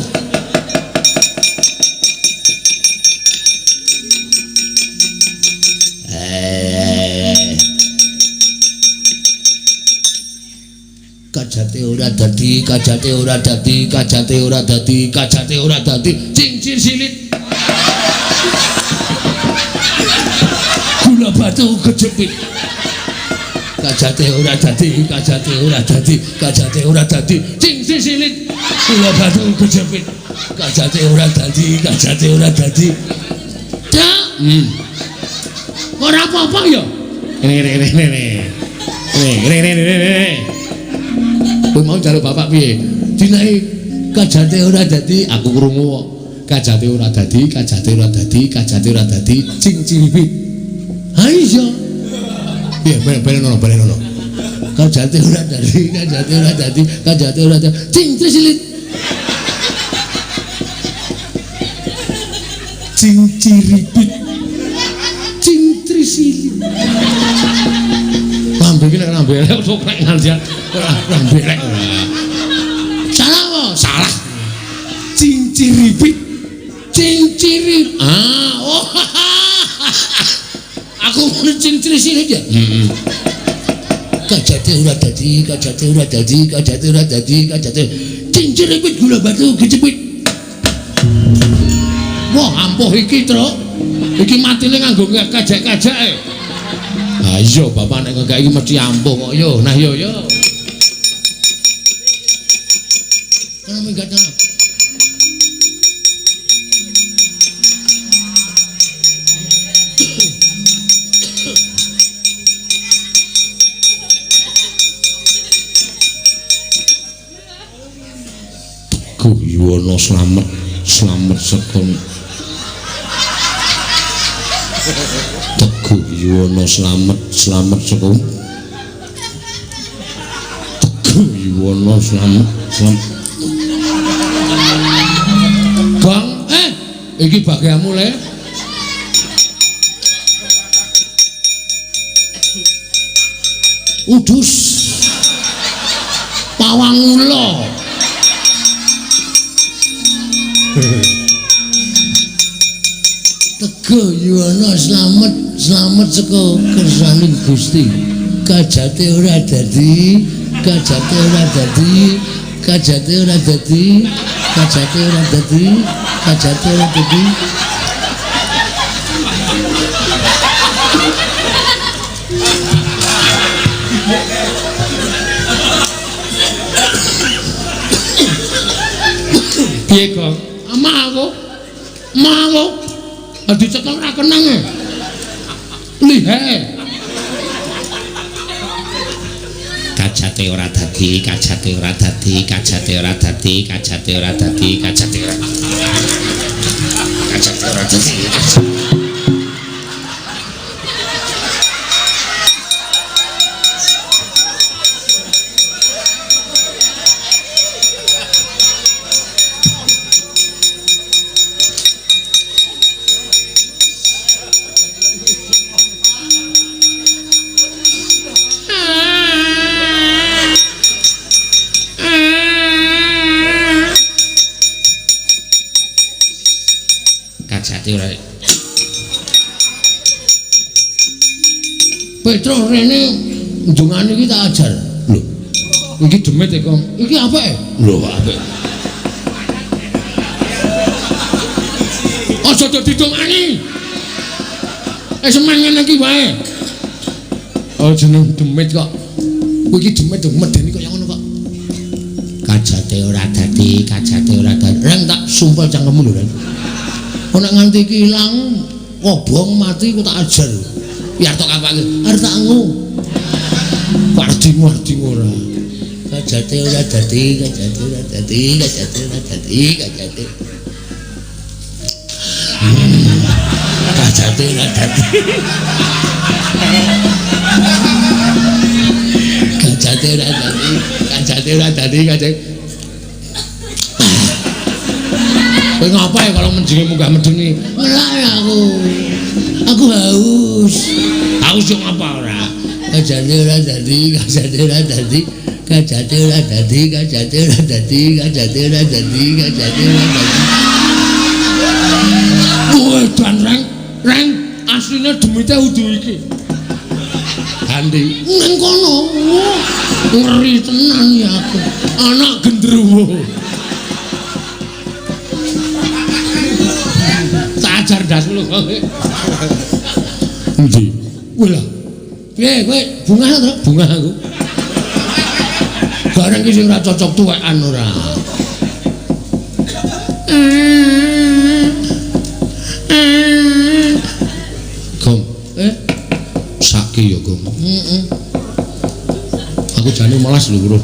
Kajate ora dadi, kajate ora dadi, kajate ora dadi, kajate ora dadi, cincin silit. Gula batu kejepit. Kajate ora dadi, kajate ora dadi, kajate ora dadi, cincin silit. Gula batu kejepit. Kajate ora dadi, kajate ora dadi. Dak. Ora apa-apa ya. Ngene ngene ngene. Ngene ngene ngene. Kowe mau njaluk bapak piye? Dinae kajate ora dadi, aku krungu kok. Kajate ora dadi, kajate ora dadi, kajate ora dadi, cing-ciripit. Ha iya. Piye balen ono, balen ono. Kajate ora dadi, kajate ora dadi, kajate ora dadi, cing-ciripit. Cing-ciripit. Cing-trisilit. Lambe iki nek lambe elek kok nek nganti lambe elek. Salah apa? Salah. Cinciripit. Cincirip. Ah, oh. Aku muni cincirisilit ya. Heeh. Kajate ora dadi, kajate ora dadi, kajate ora dadi, kajate. Cinciripit gula batu kecepit. Wah, ampuh iki, Truk. Iki matine nganggo kajak-kajake. Ha iya, bapak nek ngekek iki mesti ampuh kok yo. Nah yo yo. Kono minggat ta. Teguh Yuwana slamet, slamet saka Teguh Yuwana slamet, slamet saka Teguh Yuwana slamet, slamet. Bang, iki bagianmu le. Udus. Pawang ula. Teguh Yuwana slamet, slamet saka kersaning Gusti. Kajate ora dadi, kajate ora dadi, kajate ora dadi, kajate ora dadi, kajate ora dadi. Piye kok? Amah aku. Amah aku. Dicekel ora kenang e. Lihe. Kajate ora dadi, kajate ora dadi, kajate ora dadi, kajate ora dadi, kajate ora. Kajate ora dadi. Petro rene ndongane iki tak ajar. Lho. Iki demit e, Kong. Iki apike? Lho, apik. Aja dadi dongani. Semen ngene iki wae. Oh, jeneng demit kok. Iki demit medeni kaya ngono kok. Kajate ora dadi, kajate ora dadi. Reng tak sumpel cangkemmu lho, Reng. Nek nganti iki ilang, kobong mati ku tak ajar. Biar tok kapake. Arep tak ngu. Warding-warding ora. Kajate ora dadi, kajate ora dadi, kajate ora dadi, kajate. Kajate ora dadi. Kajate ora dadi, kajate ora dadi, kajate. Kowe ngapa ya kalau menjinge munggah medeni? Ngelak aku. Aku haus. Haus yo ngapa ora? Kajate ora dadi, kajate ora dadi, kajate ora dadi, kajate ora dadi, kajate ora dadi, kajate ora dadi. Wah, dan reng, reng asline demite udu iki. Andi nang kono. Ngeri tenan ya aku. Anak gendruwo. Tak ajar dasmu lho kowe. Endi? Wih lah. Piye kowe bungah to? Bungah aku. Bareng iki sing ora cocok tuwekan ora. Gong. Saki ya, Gong. Heeh. Aku jane melas lho, Bro.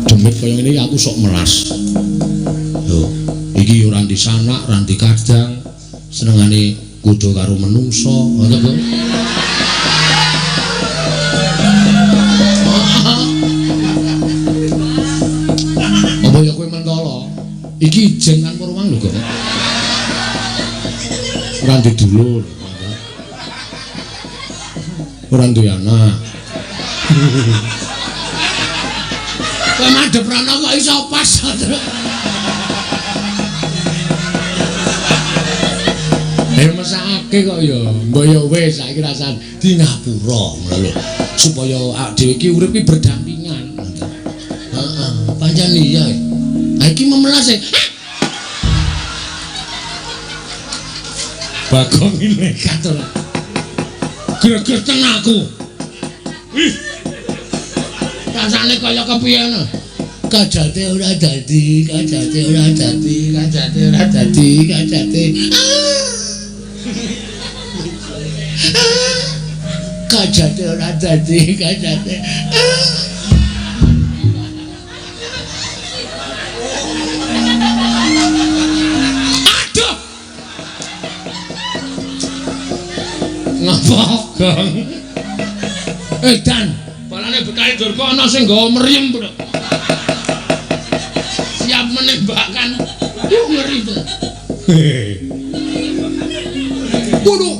Demit kaya ngene iki aku sok melas. Lho, iki ora ndi sanak, ora ndi kadang. Senengane kudu karo menungso, ngono to, Gong. Apa ya kowe mentala? Iki ijen lan purwang lho, Gong. Ora ndi dulur. Ora duwe anak. Kowe madhep rono kok iso pas. Mesakake kok ya. Mbok ya wis saiki rasane di ngapura ngono lho. Supaya awake dhewe iki urip iki berdampingan. Heeh, pancen iya. Ha iki memelas e. Bagong iki nekat ora. Gregeten aku. Ih. Rasane kaya kepiye ngono. Kajate ora dadi, kajate ora dadi, kajate ora dadi, kajate. Kajate ora dadi, kajate. Aduh. Ngapa, Gong? Dan, balane Betari Durga ana sing nggawa mriyem, Bro. Siap menembakkan. Ngeri to. Waduh.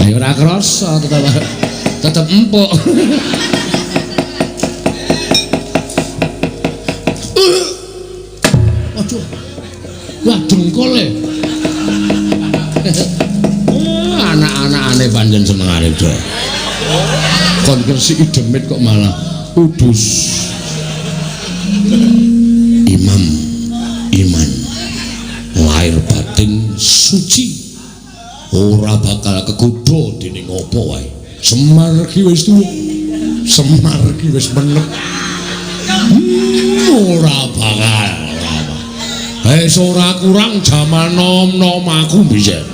Ayo ora krasa tetep empuk. Aduh. Wah, dengkul e. Anak-anakane pancen senengane do. Kon ngresiki demit kok malah udus. Imam iman lahir batin suci ora bakal kegodha dening apa wae. Semar ki wis tuwa, Semar ki wis menep. Ora bakal. Wis ora kurang jaman nom-nom aku biyen.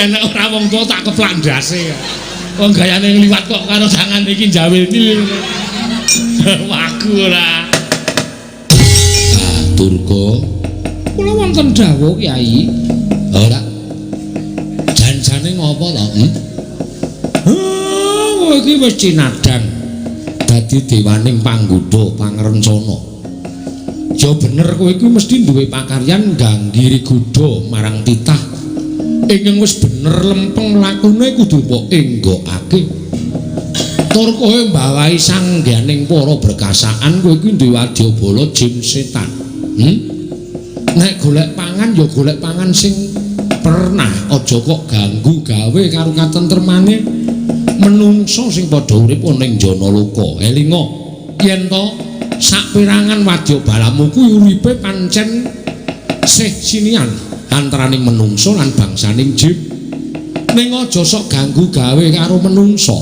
Nek ora wong tuwa tak keplak ndase. Wong gayane ngliwat kok karo tangan iki njawil til. Waku ora. Ah, Durga. Kula wonten dawuh, Kyai. Ora. Janjane ngopo to? Kowe iki wis cinadhang dadi dewaning panggoda pangrencana. Ya bener kowe iki mesti duwe pakaryan ngganggiri godha marang titah. Ingkang wis bener lempeng lakune kudu mbok enggokake. Tur kowe mbawahi sangganing para berkasaan kowe iki duwe wadyabala jin setan. Nek golek pangan ya golek pangan sing pernah, aja kok ganggu gawe karo katentremane menungsa sing padha urip ana ing Janaloka. Elinga yen to saperangan wadyabalamu kuwi uripe pancen sih sinian antaraning menungsa lan bangsaning jin. Ning aja sok ganggu gawe karo menungsa.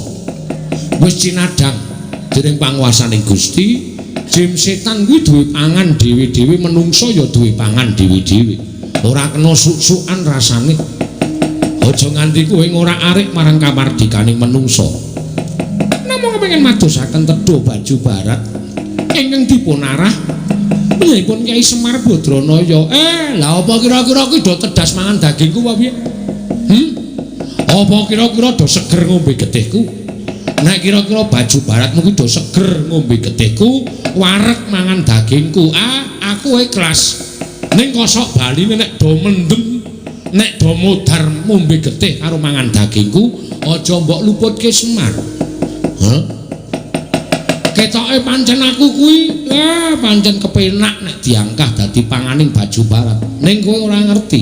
Wis cinadhang dening panguwasaning Gusti, jin setan kuwi duwe pangan dhewe-dhewe, menungsa ya duwe pangan dhewe-dhewe. Ora kena suk-sukan rasane. Aja nganti kowe ngorak-arik marang kamardikaning menungsa. Namung kepengin madosaken tedha baju barat ingkang dipunarah pun Kyai Semar Badranaya. Lah apa kira-kira ki do tedas mangan dagingku apa piye? Apa kira-kira do seger ngombe getihku? Nek kira-kira baju baratmu ki do seger ngombe getihku, wareg mangan dagingku. Ah, aku ikhlas. Ning kosok baline nek do mendem, Nek do modar ngombe getih karo mangan dagingku, aja mbok luputke Semar. Hah? Ketoke pancen aku kuwi, pancen kepenak nek diangkah dadi panganing baju barat. Ning kowe ora ngerti.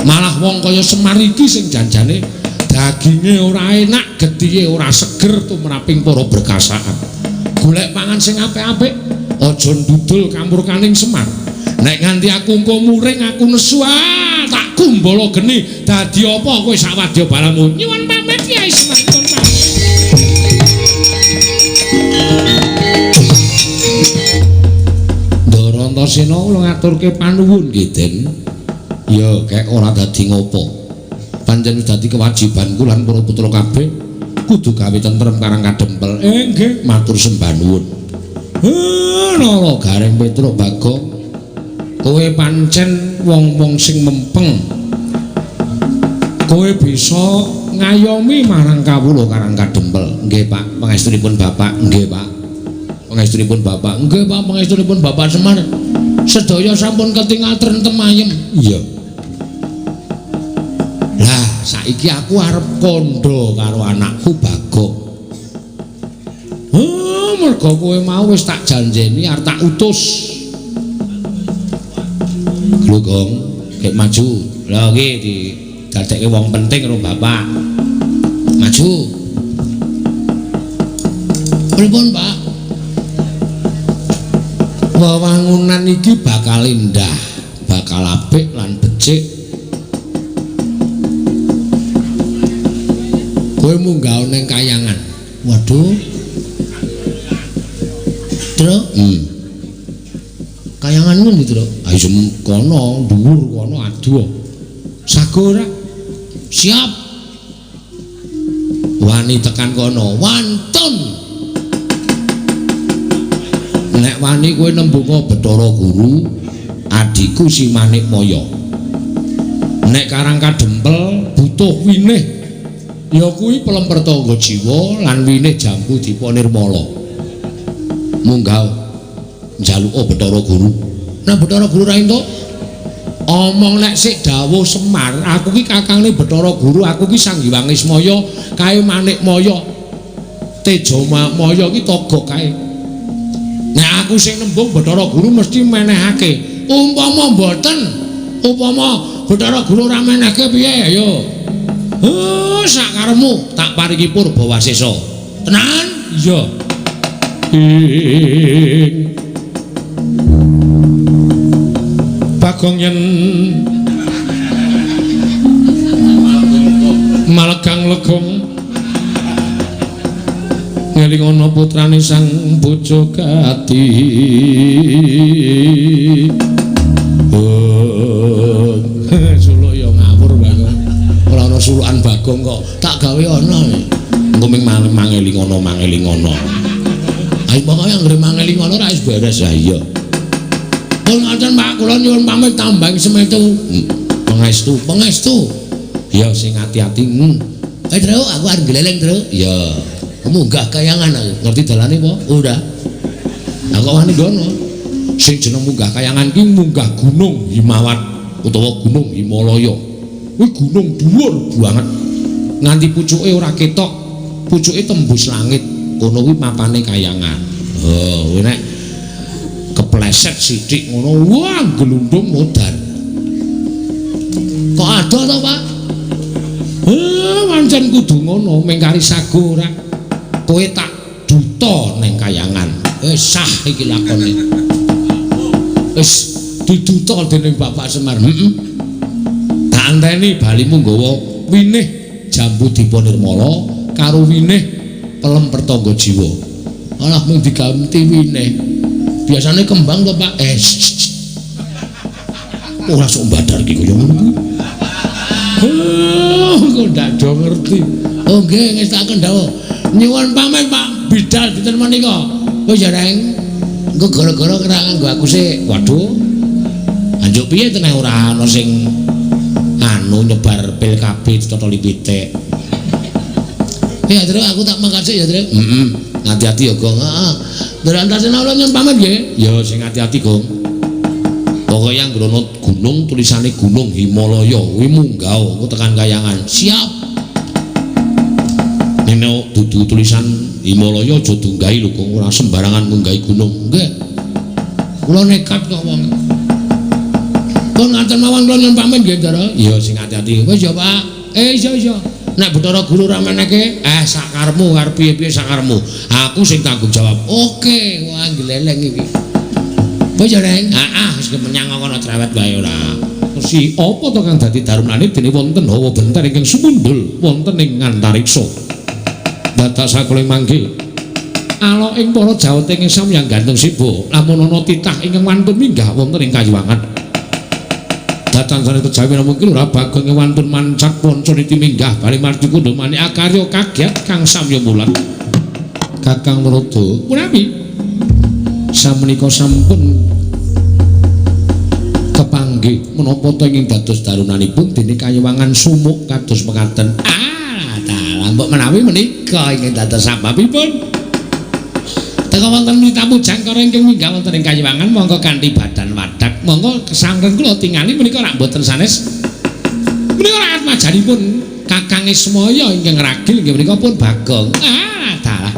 Malah wong kaya Semar iki sing janjane daginge ora enak, getihe ora seger tumraping para berkasaan. Golek pangan sing apik-apik, aja ndudul kamurkaning Semar. Nek nganti aku engko muring, aku nesu, tak kumbala geni. Dadi apa kowe sak wadya balamu? Nyuwun pamit Kyai Semar, nyuwun pamit. Ndara Antasena kula ngaturke panuwun nggih, Den. Ya, kek ora dadi ngopo. Pancen wis dadi kewajibanku lan para putra kabeh kudu gawe tentrem Karang Kadempel. Nggih, matur sembah nuwun. Nara Gareng Petruk Bagong, kowe pancen wong-wong sing mempeng. Kowe bisa ngayomi marang kawula Karang Kadempel. Nggih, Pak, pangestunipun Bapak. Nggih, Pak. Pangestunipun Bapak. Nggih, Pak, pangestunipun Bapak Semar. Sedaya sampun ketingal trentem ayem. Iya. Lah, saiki aku arep kandha karo anakku Bagong. Mergo kowe mau wis tak janjeni arep tak utus. Lho, Gong, gek maju. Lha iki didadekke wong penting karo bapak. Maju. Pripun, Pak? Wewangunan iki bakal indah, bakal apik lan becik. Kowe munggah ning kayangan. Waduh. Truk. Kayangan ngendi, Truk? Ayo kono, dhuwur kono aduh. Sago ora? Siap. Wani tekan kono, wantun. Nek wani kowe nembunga Bathara Guru, adhiku si Manikmaya. Nek Karang Kadempel butuh winih, ya kuwi pelem pertangga jiwa lan winih jambu dipa nirmala. Munggah njaluka Bathara Guru. Nek Bathara Guru ra entuk, omong nek sik dawuh Semar, aku ki kakangne Bathara Guru, aku ki Sang Hyang Ismaya, kae Manikmaya. Tejamaya ki togok kae. Nek aku sing nembung Bathara Guru mesti menehake. Umpama mboten, upama Bathara Guru ora menehke piye ayo. Sak karepmu tak paringi purba wasesa. Tenan? Iya. Ing Bagong yen malegang legong ngeling ana putrane sang bojo gati. Suluk ya ngawur Bagong. Ora ana sulukan Bagong kok tak gawe ana. Engko ming mangeling ana mangeling ana. Ayo pokoke anggere mangeling ana ora wis beres. Ha iya. Pun ngoten Pak, kula nyuwun pamit tambang semetu. Pangestu, pangestu. Ya sing ati-ati. Truk, aku arep gleleng, Truk. Ya. Munggah kayangan aku. Ngerti dalane apa? Ora. Aku kok wani ngono. Sing jeneng munggah kayangan ki munggah gunung Himawat utawa gunung Himalaya. Kuwi gunung dhuwur banget. Nganti pucuke ora ketok, pucuke tembus langit. Kono kuwi mapane kayangan. Oh, kuwi nek kepleset sithik ngono, wah glundung modar. Kok adoh to, Pak? Pancen kudu ngono, mengkari sago ora. Kowe tak duta ning kayangan. Wis sah iki lakone. Wis diduta dening Bapak Semar. Heeh. Tak anteni balimu nggawa winih jambu dipa nirmala karo winih pelem pertangga jiwa. Alah mung diganti winih. Biasane kembang to, Pak? Ora sok mbadar iki kaya ngono kuwi. Kok ndak do ngerti. Oh nggih, ngestakaken dawuh. Nyuwun pamit Pak Bidal dinten menika. Wis ya Reng. Engko gara-gara ora nganggo aku sik. Waduh. Anjuk piye teneh ora ana sing anu nyebar pil KB ditotoli pitik. Ya Truk, aku tak mangkat sik ya Truk. Heeh. Hati-hati ya, Gong. Heeh. Ndara Antasena kula nyuwun pamit nggih. Ya sing hati-hati, Gong. Pokoke anggere ana gunung tulisane Gunung Himalaya kuwi munggah engko tekan kayangan. Siap. Nek dudu tulisan Himalaya aja dunggahi lho, kok ora sembarangan munggahi gunung. Nggih. Kula nekat kok wong. Pun ngaten mawon kula nyuwun pamit nggih, Ndara. Iya, sing ati-ati. Wis ya, Pak. Iya iya. Nek Bathara Guru ora meneke, sakarmu arep piye-piye sakarmu. Aku sing tanggung jawab. Oke, wah gleleng iki. Wis ya, Reng. Heeh, wis menyang kono cerewet wae ora. Si apa to kang dadi darunane dene wonten hawa bentar ingkang sumundhul wonten ing antariksa. Dadak sakuling manggih. Alok ing para jawata ing samyang gantung siba, lamun ana titah ingkang wantun minggah wonten ing kayuwangan. Datan sane kejawi namung ora Bagong ing wantun mancak panca niti minggah bali marti kundha manik akarya kagyat kang samya mulat. Kakang Narada, punawi samenika sampun kepanggih menapa ta ing dados darunanipun dene kayuwangan sumuk kados mekaten. Ah, dalah mbok menawi menika ingkang dados sababipun. Teka wonten tamu jangkara ingkang minggah wonten ing kayuwangan monggo kanthi badan wadak. Monggo kesangren kula tingali menika rak mboten sanes. Menika rak atmajanipun Kakang Ismaya ingkang ragil inggih menika pun Bagong. Ah, dalah.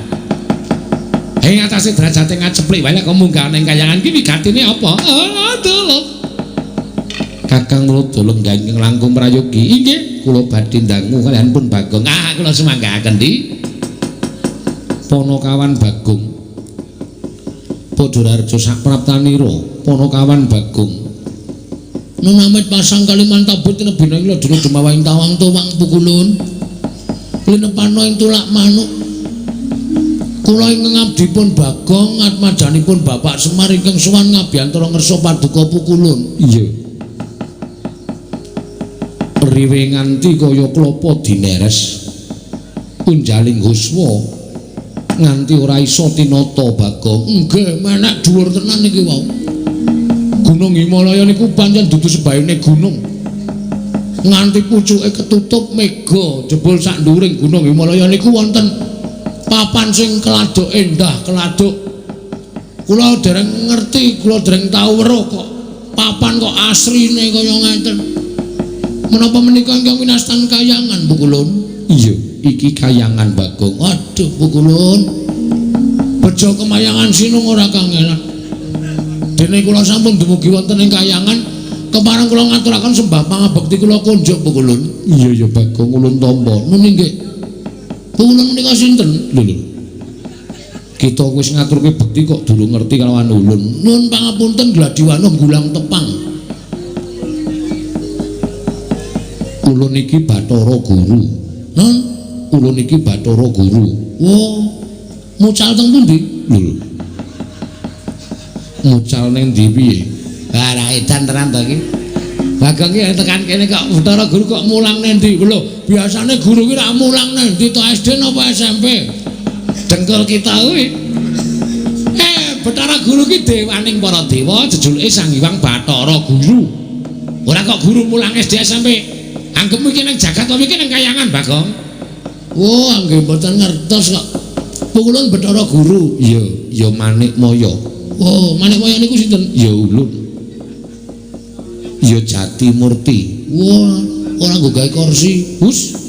Ing atase derajate ngaceplik wae lek munggah ning kayangan ki wigatine apa? Aduh. Kakang Narada lenggah ingkang langkung prayogi. Inggih, kula badhe ndangu kaliyan pun Bagong. Ah, kula sumanggaaken di. Panakawan Bagong. Padha raja sapraptanira, Panakawan Bagong. Nunamit pasang Kalimantabut tinebina ing ladina jumawahing tawang tuwang pukulun. Linepana ing tulak manuk. Kula ingkang abdipun Bagong atmajanipun Bapak Semar ingkang sowan ngabiyantara ngersa paduka pukulun. Iya. Riwe nganti kaya klapa dineres. Unjaling huswa nganti ora iso tinata Bagong. Nggih, menek dhuwur tenan iki wau. Gunung Himalaya niku pancen dudu sebayane gunung. Nganti pucuke ketutup mega jebul sak nduwuring Gunung Himalaya niku wonten papan sing keladuk endah, keladuk. Kula dereng ngerti, kula dereng tau weruh kok papan kok asrine kaya ngeten. Menapa menika ingkang winastan kayangan, Pukulun? Iya, iki kayangan Bagong. Aduh, Pukulun. Bejo kemayangan sinung ora kangelan. Dene kula sampun dumugi wonten ing kayangan, kepareng kula ngaturaken sembah pangabekti kula kunjuk, Pukulun. Iya ya Bagong, ulun tampa. Nun inggih. Pukulun menika sinten? Lho lho. Kita wis ngaturke bekti kok durung ngerti kalawan ulun. Nun pangapunten gladiwana gulang tepang. Ulun iki Bathara Guru. Nun, ulun iki Bathara Guru. Oh, mucal teng pundi? Lho. Mucal ning ndi piye? Lah ra edan tenan to iki. Bagong iki tekan kene kok Bathara Guru kok mulang ning ndi? Lho, biasane guru ki ra mulang ning ndi to, SD napa SMP? Dengkul kita kuwi. Bathara Guru ki dewaning para dewa, jejulike Sang Hyang Bathara Guru. Ora kok guru mulang SD SMP. Anggepmu iki nang jagat apa iki nang kayangan, Bagong? Oh, nggih mboten ngertos kok. Pukulun Bathara Guru. Iya, ya Manikmaya. Oh, Manikmaya niku sinten? Ya ulun. Ya Jati Murti. Wah, ora nggo gawe kursi. Hus.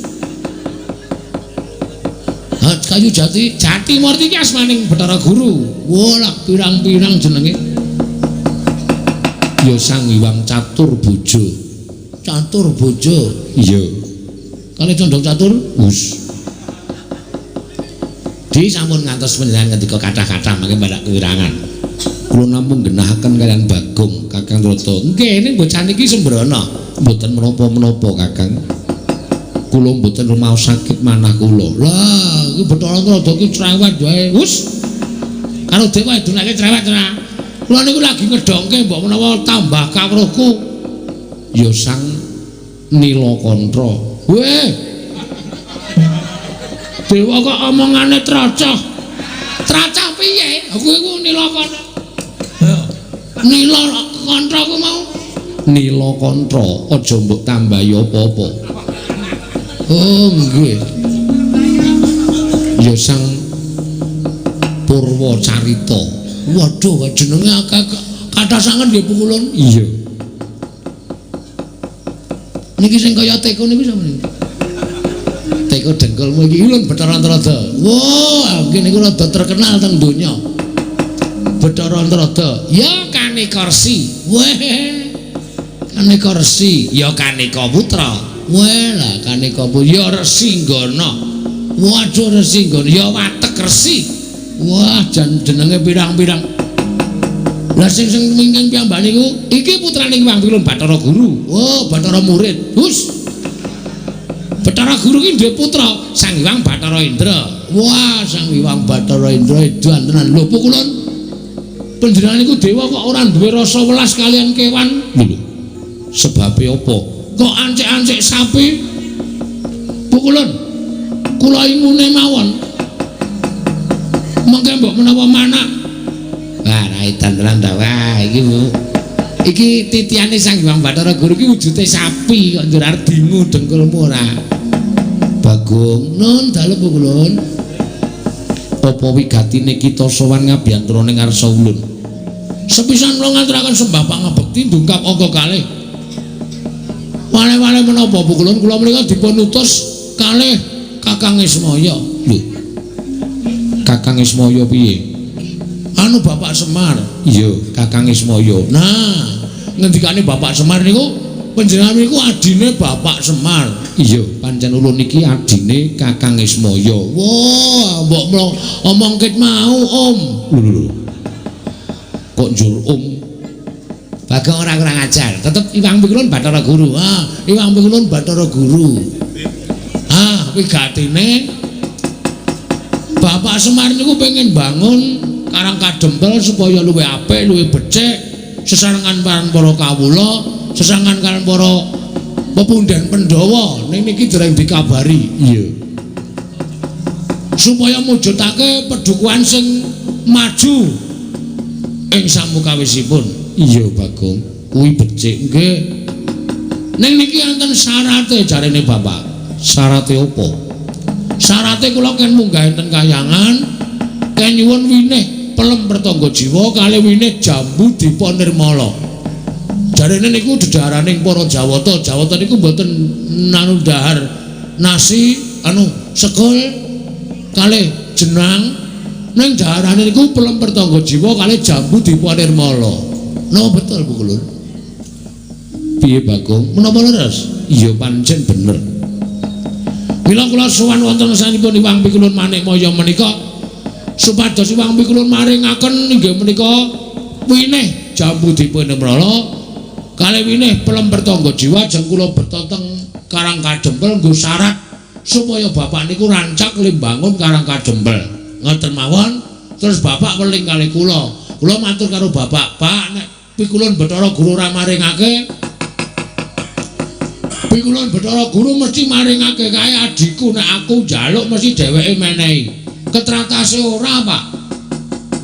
Ha, kayu jati, Jati Murti iki asmaning Bathara Guru. Wah, lak pirang-pirang jenenge. Ya Sang Hyang Catur Bojo. Catur Bojo. Iya. Kali condong catur? Hus. Di sampun ngantos panjenengan ngendika kathah-kathah mangke badak kewirangan. Kula namung genahaken kaliyan Bagong, Kakang Narada. Nggih, ning bocah niki sembrono. Mboten menapa-menapa, Kakang. Kula mboten rumaos sakit manah kula. Lah, iki Bathara Narada iki cerewet wae. Hus. Karo dewa dunake cerewet ora. Kula niku lagi ngedongke mbok menawa tambah kawruhku. Ya Sang Nilakantra. Weh. Dewa kok omongane tracah. Tracah piye? Aku iku Nilakantra. Nilakantra ku mau. Nilakantra, aja mbok tambahi apa-apa. Oh, nggih. Ya Sang Purwacarita. Waduh, jenenge akeh kathah sanget nggih Pukulun. Iya. Niki sing kaya teko niku sapa niku? Teko dengkulmu iki ulun Bathara Antarada. Wah, nggih niku rada terkenal teng donya. Bathara Antarada. Ya Kaneka Resi. Weh. Kaneka Resi, ya Kaneka Putra. Weh lah Kaneka Putra, ya Resi Nggana. Waduh Resi Nggana, ya Watek Resi. Wah, jan jenenge pirang-pirang. Lah sing sing mingking piyambak niku iki putrane Hyang Pilun Bathara Guru. Oh, Bathara murid. Hus. Bathara Guru ki duwe putra Sang Hyang Bathara Indra. Wah, Sang Hyang Bathara Indra edan tenan. Lho pukulun. Panjenengan niku dewa kok ora duwe rasa welas kalian kewan? Lho. Sebabe apa? Kok ancik-ancik sapi? Pukulun. Kula ingune mawon. Mengke mbok menawa manak. Wah, ra edan tenan ta. Wah, iki Bu. Iki titiane Sang Hyang Bathara Guru iki wujude sapi kok njur arep dingu dengkulmu ora. Bagong, nun dalem pukulun. Apa wigatine kita sowan ngabiyantara ning ngarsa ulun? Sepisan kula ngaturaken sembah pangabekti ndungkap angka kalih. Wale-wale menapa pukulun kula menika dipun utus kalih Kakang Ismaya. Lho. Kakang Ismaya piye? Anu Bapak Semar. Iya, Kakang Ismaya. Nah, ngendikane Bapak Semar niku panjenengan niku adine Bapak Semar. Iya, pancen ulun niki adine Kakang Ismaya. Wah, mbok omong ket mau, Om. Lho lho. Kok njur Om? Bagong ora kurang ajar. Tetep Iwang Pikulun Bathara Guru. Ah, Iwang Pikulun Bathara Guru. Ah, wigatine Bapak Semar niku pengen bangun Karang Kadempel supaya luwih apik, luwih becik, sesarengan kaliyan para kawula, sesarengan kaliyan para pepundhen Pandhawa. Ning niki dereng dikabari. Iya. Supaya mujudake pedukuhan sing maju ing samukawisipun. Iya, Bagong. Kuwi becik nggih. Ning niki enten syarate jarene Bapak. Syarate apa? Syarate kula ken munggah enten kayangan, ken nyuwun winih pelem pertangga jiwa kalih winih jambu dipa nirmala. Jarene niku dedaharaning para Jawata. Jawata niku mboten nanu dahar nasi anu sekul kalih jenang, ning daharane niku pelem pertangga jiwa kalih jambu dipa nirmala. Napa betul Bu Kulun? Piye Bagong? Menapa leres? Iya pancen bener. Mila kula sowan wonten sanipun Iwang Pikulun Manikmaya menika supados Iwang Pikulun maringaken inggih menika winih jambu dipa nirmala kalih winih pelem pertangga jiwa ajeng kula beto teng Karang Kadempel nggo syarat supaya bapak niku rancak limbangun Karang Kadempel. Ngoten mawon terus bapak weling kalih kula. Kula matur karo bapak, "Pak, nek Pikulun Bathara Guru ora maringake, Pikulun Bathara Guru mesti maringake kae adhiku, nek aku njaluk mesti dheweke menehi." Ketratase ora, Pak.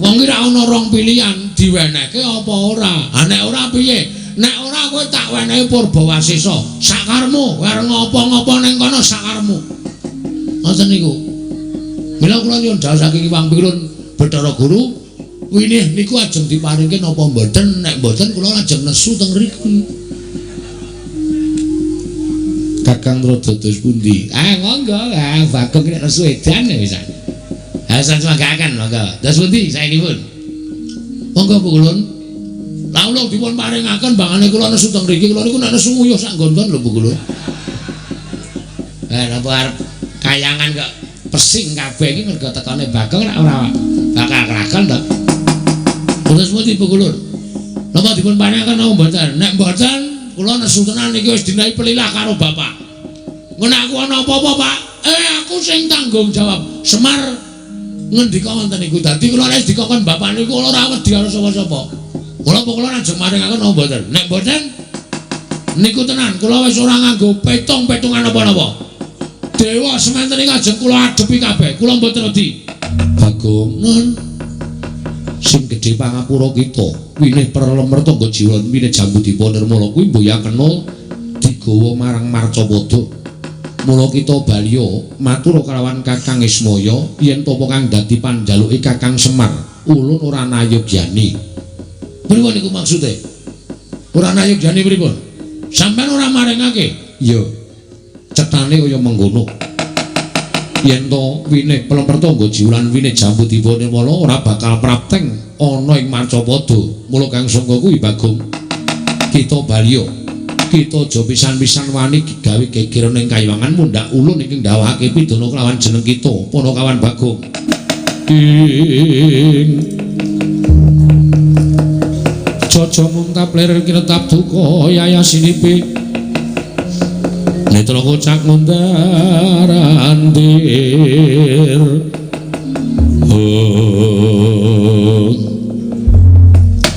Wong ki ra ana rong pilihan, diwenehke apa ora. Ha nek ora piye? Nek ora kowe tak wenehi Purbawasesa, sakarmu, arep ngopo-ngopo ning kono sakarmu. Ngoten niku. Mila kula nyuwun dawuh saking Iwang Pikulun Bathara Guru, winih niku ajeng diparingke napa mboten? Nek mboten kula ajeng nesu teng mriki. Kakang Rada dos pundi? Ah monggo, ah Bagong nek nesu edan ya wisan. Ha sansumanggaken monggo. Dos pundi saenipun? Monggo Bu Kulun. Lah kula dipun paringaken bangane kula nesu teng mriki, kula niku nek nesu nguyuh sak nggon-nggon lho Bu Kulun. Eh napa arep kayangan kok pesing kabeh iki mergo tekane Bagong ora bakal kelakon to. Terus pundi Bu Kulun? Napa dipun paringaken napa mboten? Nek mboten kula nesu tenan iki wis dinahi pelilah karo bapak. Ngono aku ana apa-apa, Pak? Eh aku sing tanggung jawab. Semar ngendika wonten niku. Dadi kula nek dikokon bapak niku kula ora wedi karo sapa-sapa. Kula kula ajeng maringaken napa mboten? Nek mboten niku tenan kula wis ora nganggo petung-petungan napa-napa. Dewa semanten iki ajeng kula adepi kabeh. Kula mboten wedi. Bagong nun sing gedhe pangapura kita winih perlem mertangga jiwa winih jambu dipa nirmala kuwi mboya kena digawa marang Marcapada. Mula kita baliya matur kalawan Kakang Ismaya yen topa kang dadi panjaluke Kakang Semar ulun ora nayogyani. Pripun niku maksude? Ora nayogyani pripun? Sampeyan ora maringake. Iya. Cetane kaya mengkono. Yen to winih pelem pertangga jiwa lan winih jambu dipa nirmala ora bakal prapteng ana ing Marcapada. Mula kang sangka kuwi Bagong, kita baliya. Kita aja pisan-pisan wani gawe geger ning kayangan mundhak ulun ingkang ndhawuhake pidana kelawan jeneng kita, Panakawan Bagong. Ing Jaja mungtap lir kinetap duka yayasinipi netra kocak mundar andir.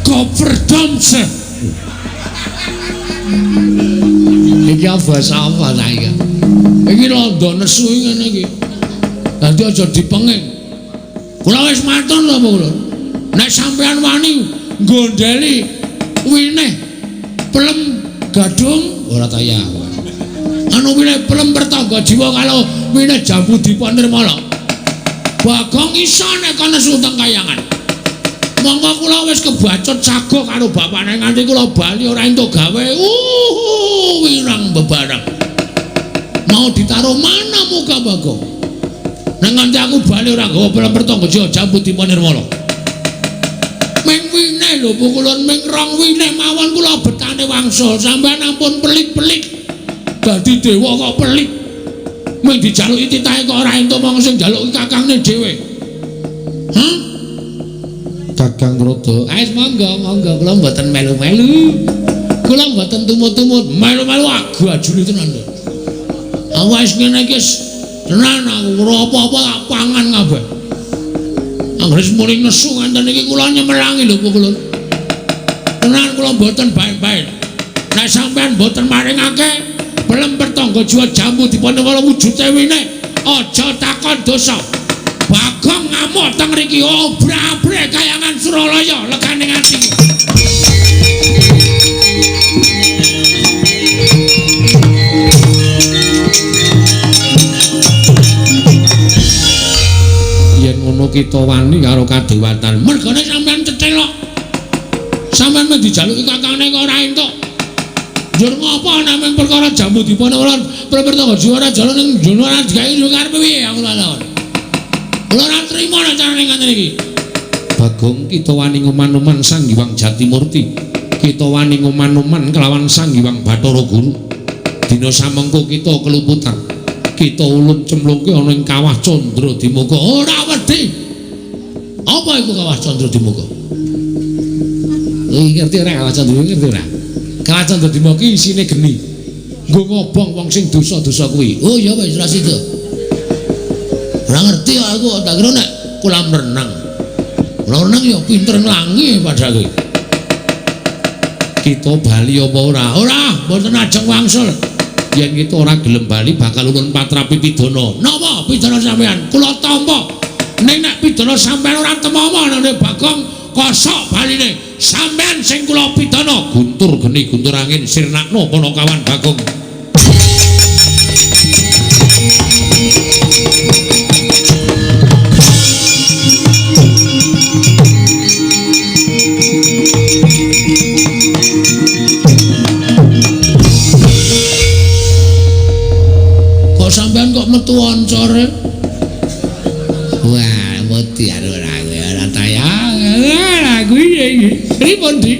Koperdamse. Iki basa apa ta iki? Iki londo nesu ngene iki. Dadi aja dipenging. Kula wis matur lho kula. Nek sampean wani nggondheli winih pelem gadung ora ta ya. Anu winih pelem pertangga jiwa kalau winih jambu dipa nirmala. Bagong iso nek nesu teng kayangan. Monggo kula wis kebacut sago karo bapane nganti kula bali ora entuk gawe. Wirang bebareng. Mau ditaruh mana muka Bagong? Nek nganti aku bali ora nggawa pelem pertangga jiwa jambu dipa nirmala. Ming winih lho pukulun ming rong winih mawon kula betane wangsul. Sampeyan ampun pelit-pelit. Dadi dewa kok pelit. Ming dijaluki titahe kok ora entuk mong sing njaluki kakangne dhewe. Hah? Kakang Rada, wis monggo monggo kula mboten melu-melu. Kula mboten tumut-tumut, melu-melu agu ajune tenan lho. Awak wis ngene iki tenan aku ora apa-apa tak pangan kabeh. Anggere muni nesu nganten iki kula nyemelangi lho pukulun. Tenan kula mboten bae-bae. Nek sampean mboten maringake pelem pertangga jiwa jambu dipun wala wujude winih, aja takon dosa. Bagong ngamuk teng mriki obra-abre kayangan Suralaya legane ati. Yen ngono kita wani karo kadewatan. Mergane sampean cethelok. Sampean mung dijaluki kakane kok ora entuk. Njur ngopo namung perkara jambu dipun ora pertangga jiwa ora jalan ning jono ora digawe yo karepe piye aku ora takon. Kula ora trima nek carane ngaten iki. Bagong kita wani ngoman-oman Sang Hyang Jatimurti. Kita wani ngoman-oman kelawan Sang Hyang Bathara Guru. Dina samengko kita keluputan. Kita ulun cemplungke ana ing Kawah Candra Dimuka. Ora wedi. Apa iku Kawah Candra Dimuka? Iki ngerti ora Kawah Candra ngerti ora? Kawah Candra Dimuka iki isine geni. Nggo ngobong wong sing dosa-dosa kuwi. Oh iya wis ora sida. Ora ngerti aku, tak kira nek kolam renang. Kolam renang ya pinter nglangi padahal kuwi. Kita bali apa ora? Ora, mboten ajeng wangsul. Yen kita ora gelem bali bakal ulun patrapi pidana. Napa pidana sampean? Kula tampa. Ning nek pidana sampean ora temama nang Bagong kosok baline. Sampean sing kula pidana guntur geni guntur angin sirnakno Panakawan Bagong. Kok sampean kok metu oncore? Wah, mati ora ora tayang. Lah kuwi iki. Pripun, Dik?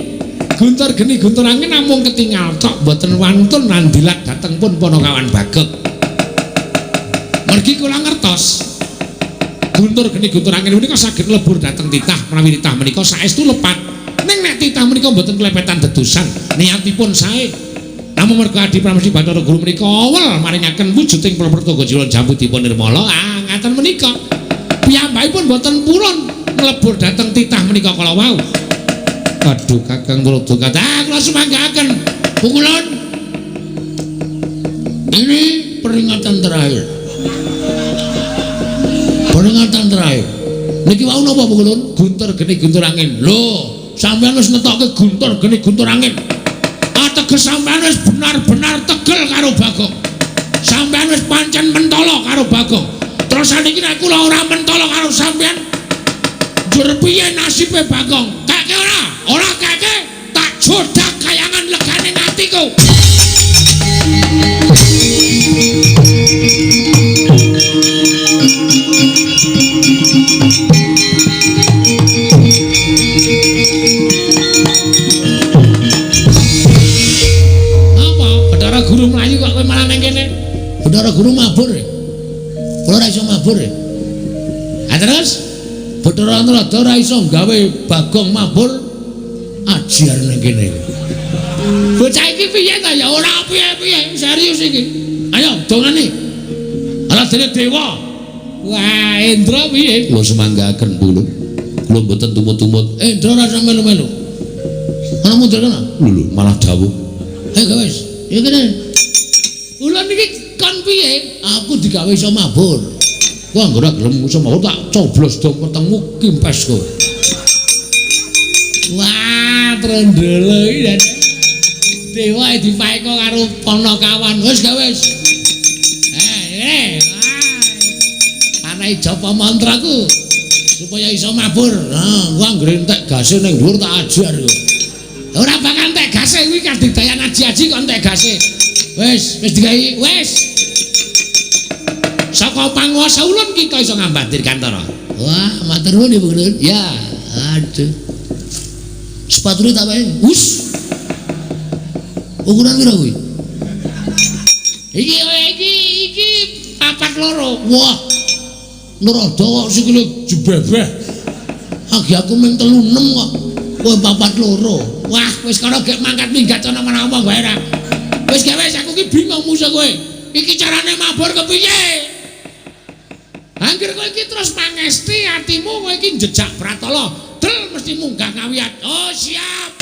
Guntur geni guntur angin namung ketingal tok mboten wantun nandilat dhateng pun Panakawan Bagong. Mergi kula ngertos. Guntur geni guntur angin menika saged mlebur dhateng titah menawi titah menika saestu lepat. Ning nek titah menika mboten klepetan dedusan, niatipun sae. Namung merga Adi Pramesti Bathara Guru menika awel maringaken wujuding Pertangga Jiwa Jambu Dipa Nirmala. Ah, ngaten menika. Piyambakipun mboten purun mlebur dhateng titah menika kala wau. Aduh, Kakang Rada kathah kula sumanggaaken. Pukulun. Ini peringatan terakhir. Peringatan terakhir. Niki wau napa Pukulun? Guntur geni guntur angin. Lho, sampeyan wis ngetokke guntur geni guntur angin. Ateges sampeyan wis benar-benar tegel karo Bagong. Sampeyan wis pancen mentolo karo Bagong. Terus saniki nek kula ora mentolo karo sampeyan, njur piye nasibe Bagong? Keke ora? Ora keke, tak jodak kayangan legane atiku. mabur. Ha terus Bathara Narada ora iso gawe Bagong mabur ajiar ning kene. Bocah iki piye ta ya ora piye-piye, serius iki. Ayo dongane. Ala dene dewa. Wah, Indra piye? Kula semanggaken kula. Kula mboten tumut-tumut. Indra ora usah melu-melu. Ana mundur kana? Lho lho, malah dawuh. Ayo wis, ya kene. Ulun iki kon piye? Aku digawe iso mabur. Wah, anggere gelem iso mabur tak coblos dong wetengmu kimpes kowe. Wah, trendele iki. Dewa dipaeka karo Panakawan. Wis gawe wis. Eh, Anae japa mantraku supaya iso mabur. Nah, gua anggere entek gase ning dhuwur tak ajar kowe. Ora bakal entek gase kuwi kadidayan aji-aji kok entek gase. Wis, wis digawe, wis. Saka panguwasa ulun kita iso ngambat Dirgantara. Wah, matur nuwun Ibu Ulun. Ya, aduh. Sepatune tak wae. Wus. Ukuran piro kuwi? Iki iki iki 42. Wah. Narada kok sikile jebebeh. Agi aku mung 36 kok. Kowe 42. Wah, wis kono gek mangkat minggat ana menawa wae ra. Wis gawe aku ki bingung musuh kowe. Iki carane mabur kepiye? Angger kowe iki terus pangesti atimu kowe iki njejak pratala. Del mesti munggah ngawiyat. Oh, siap.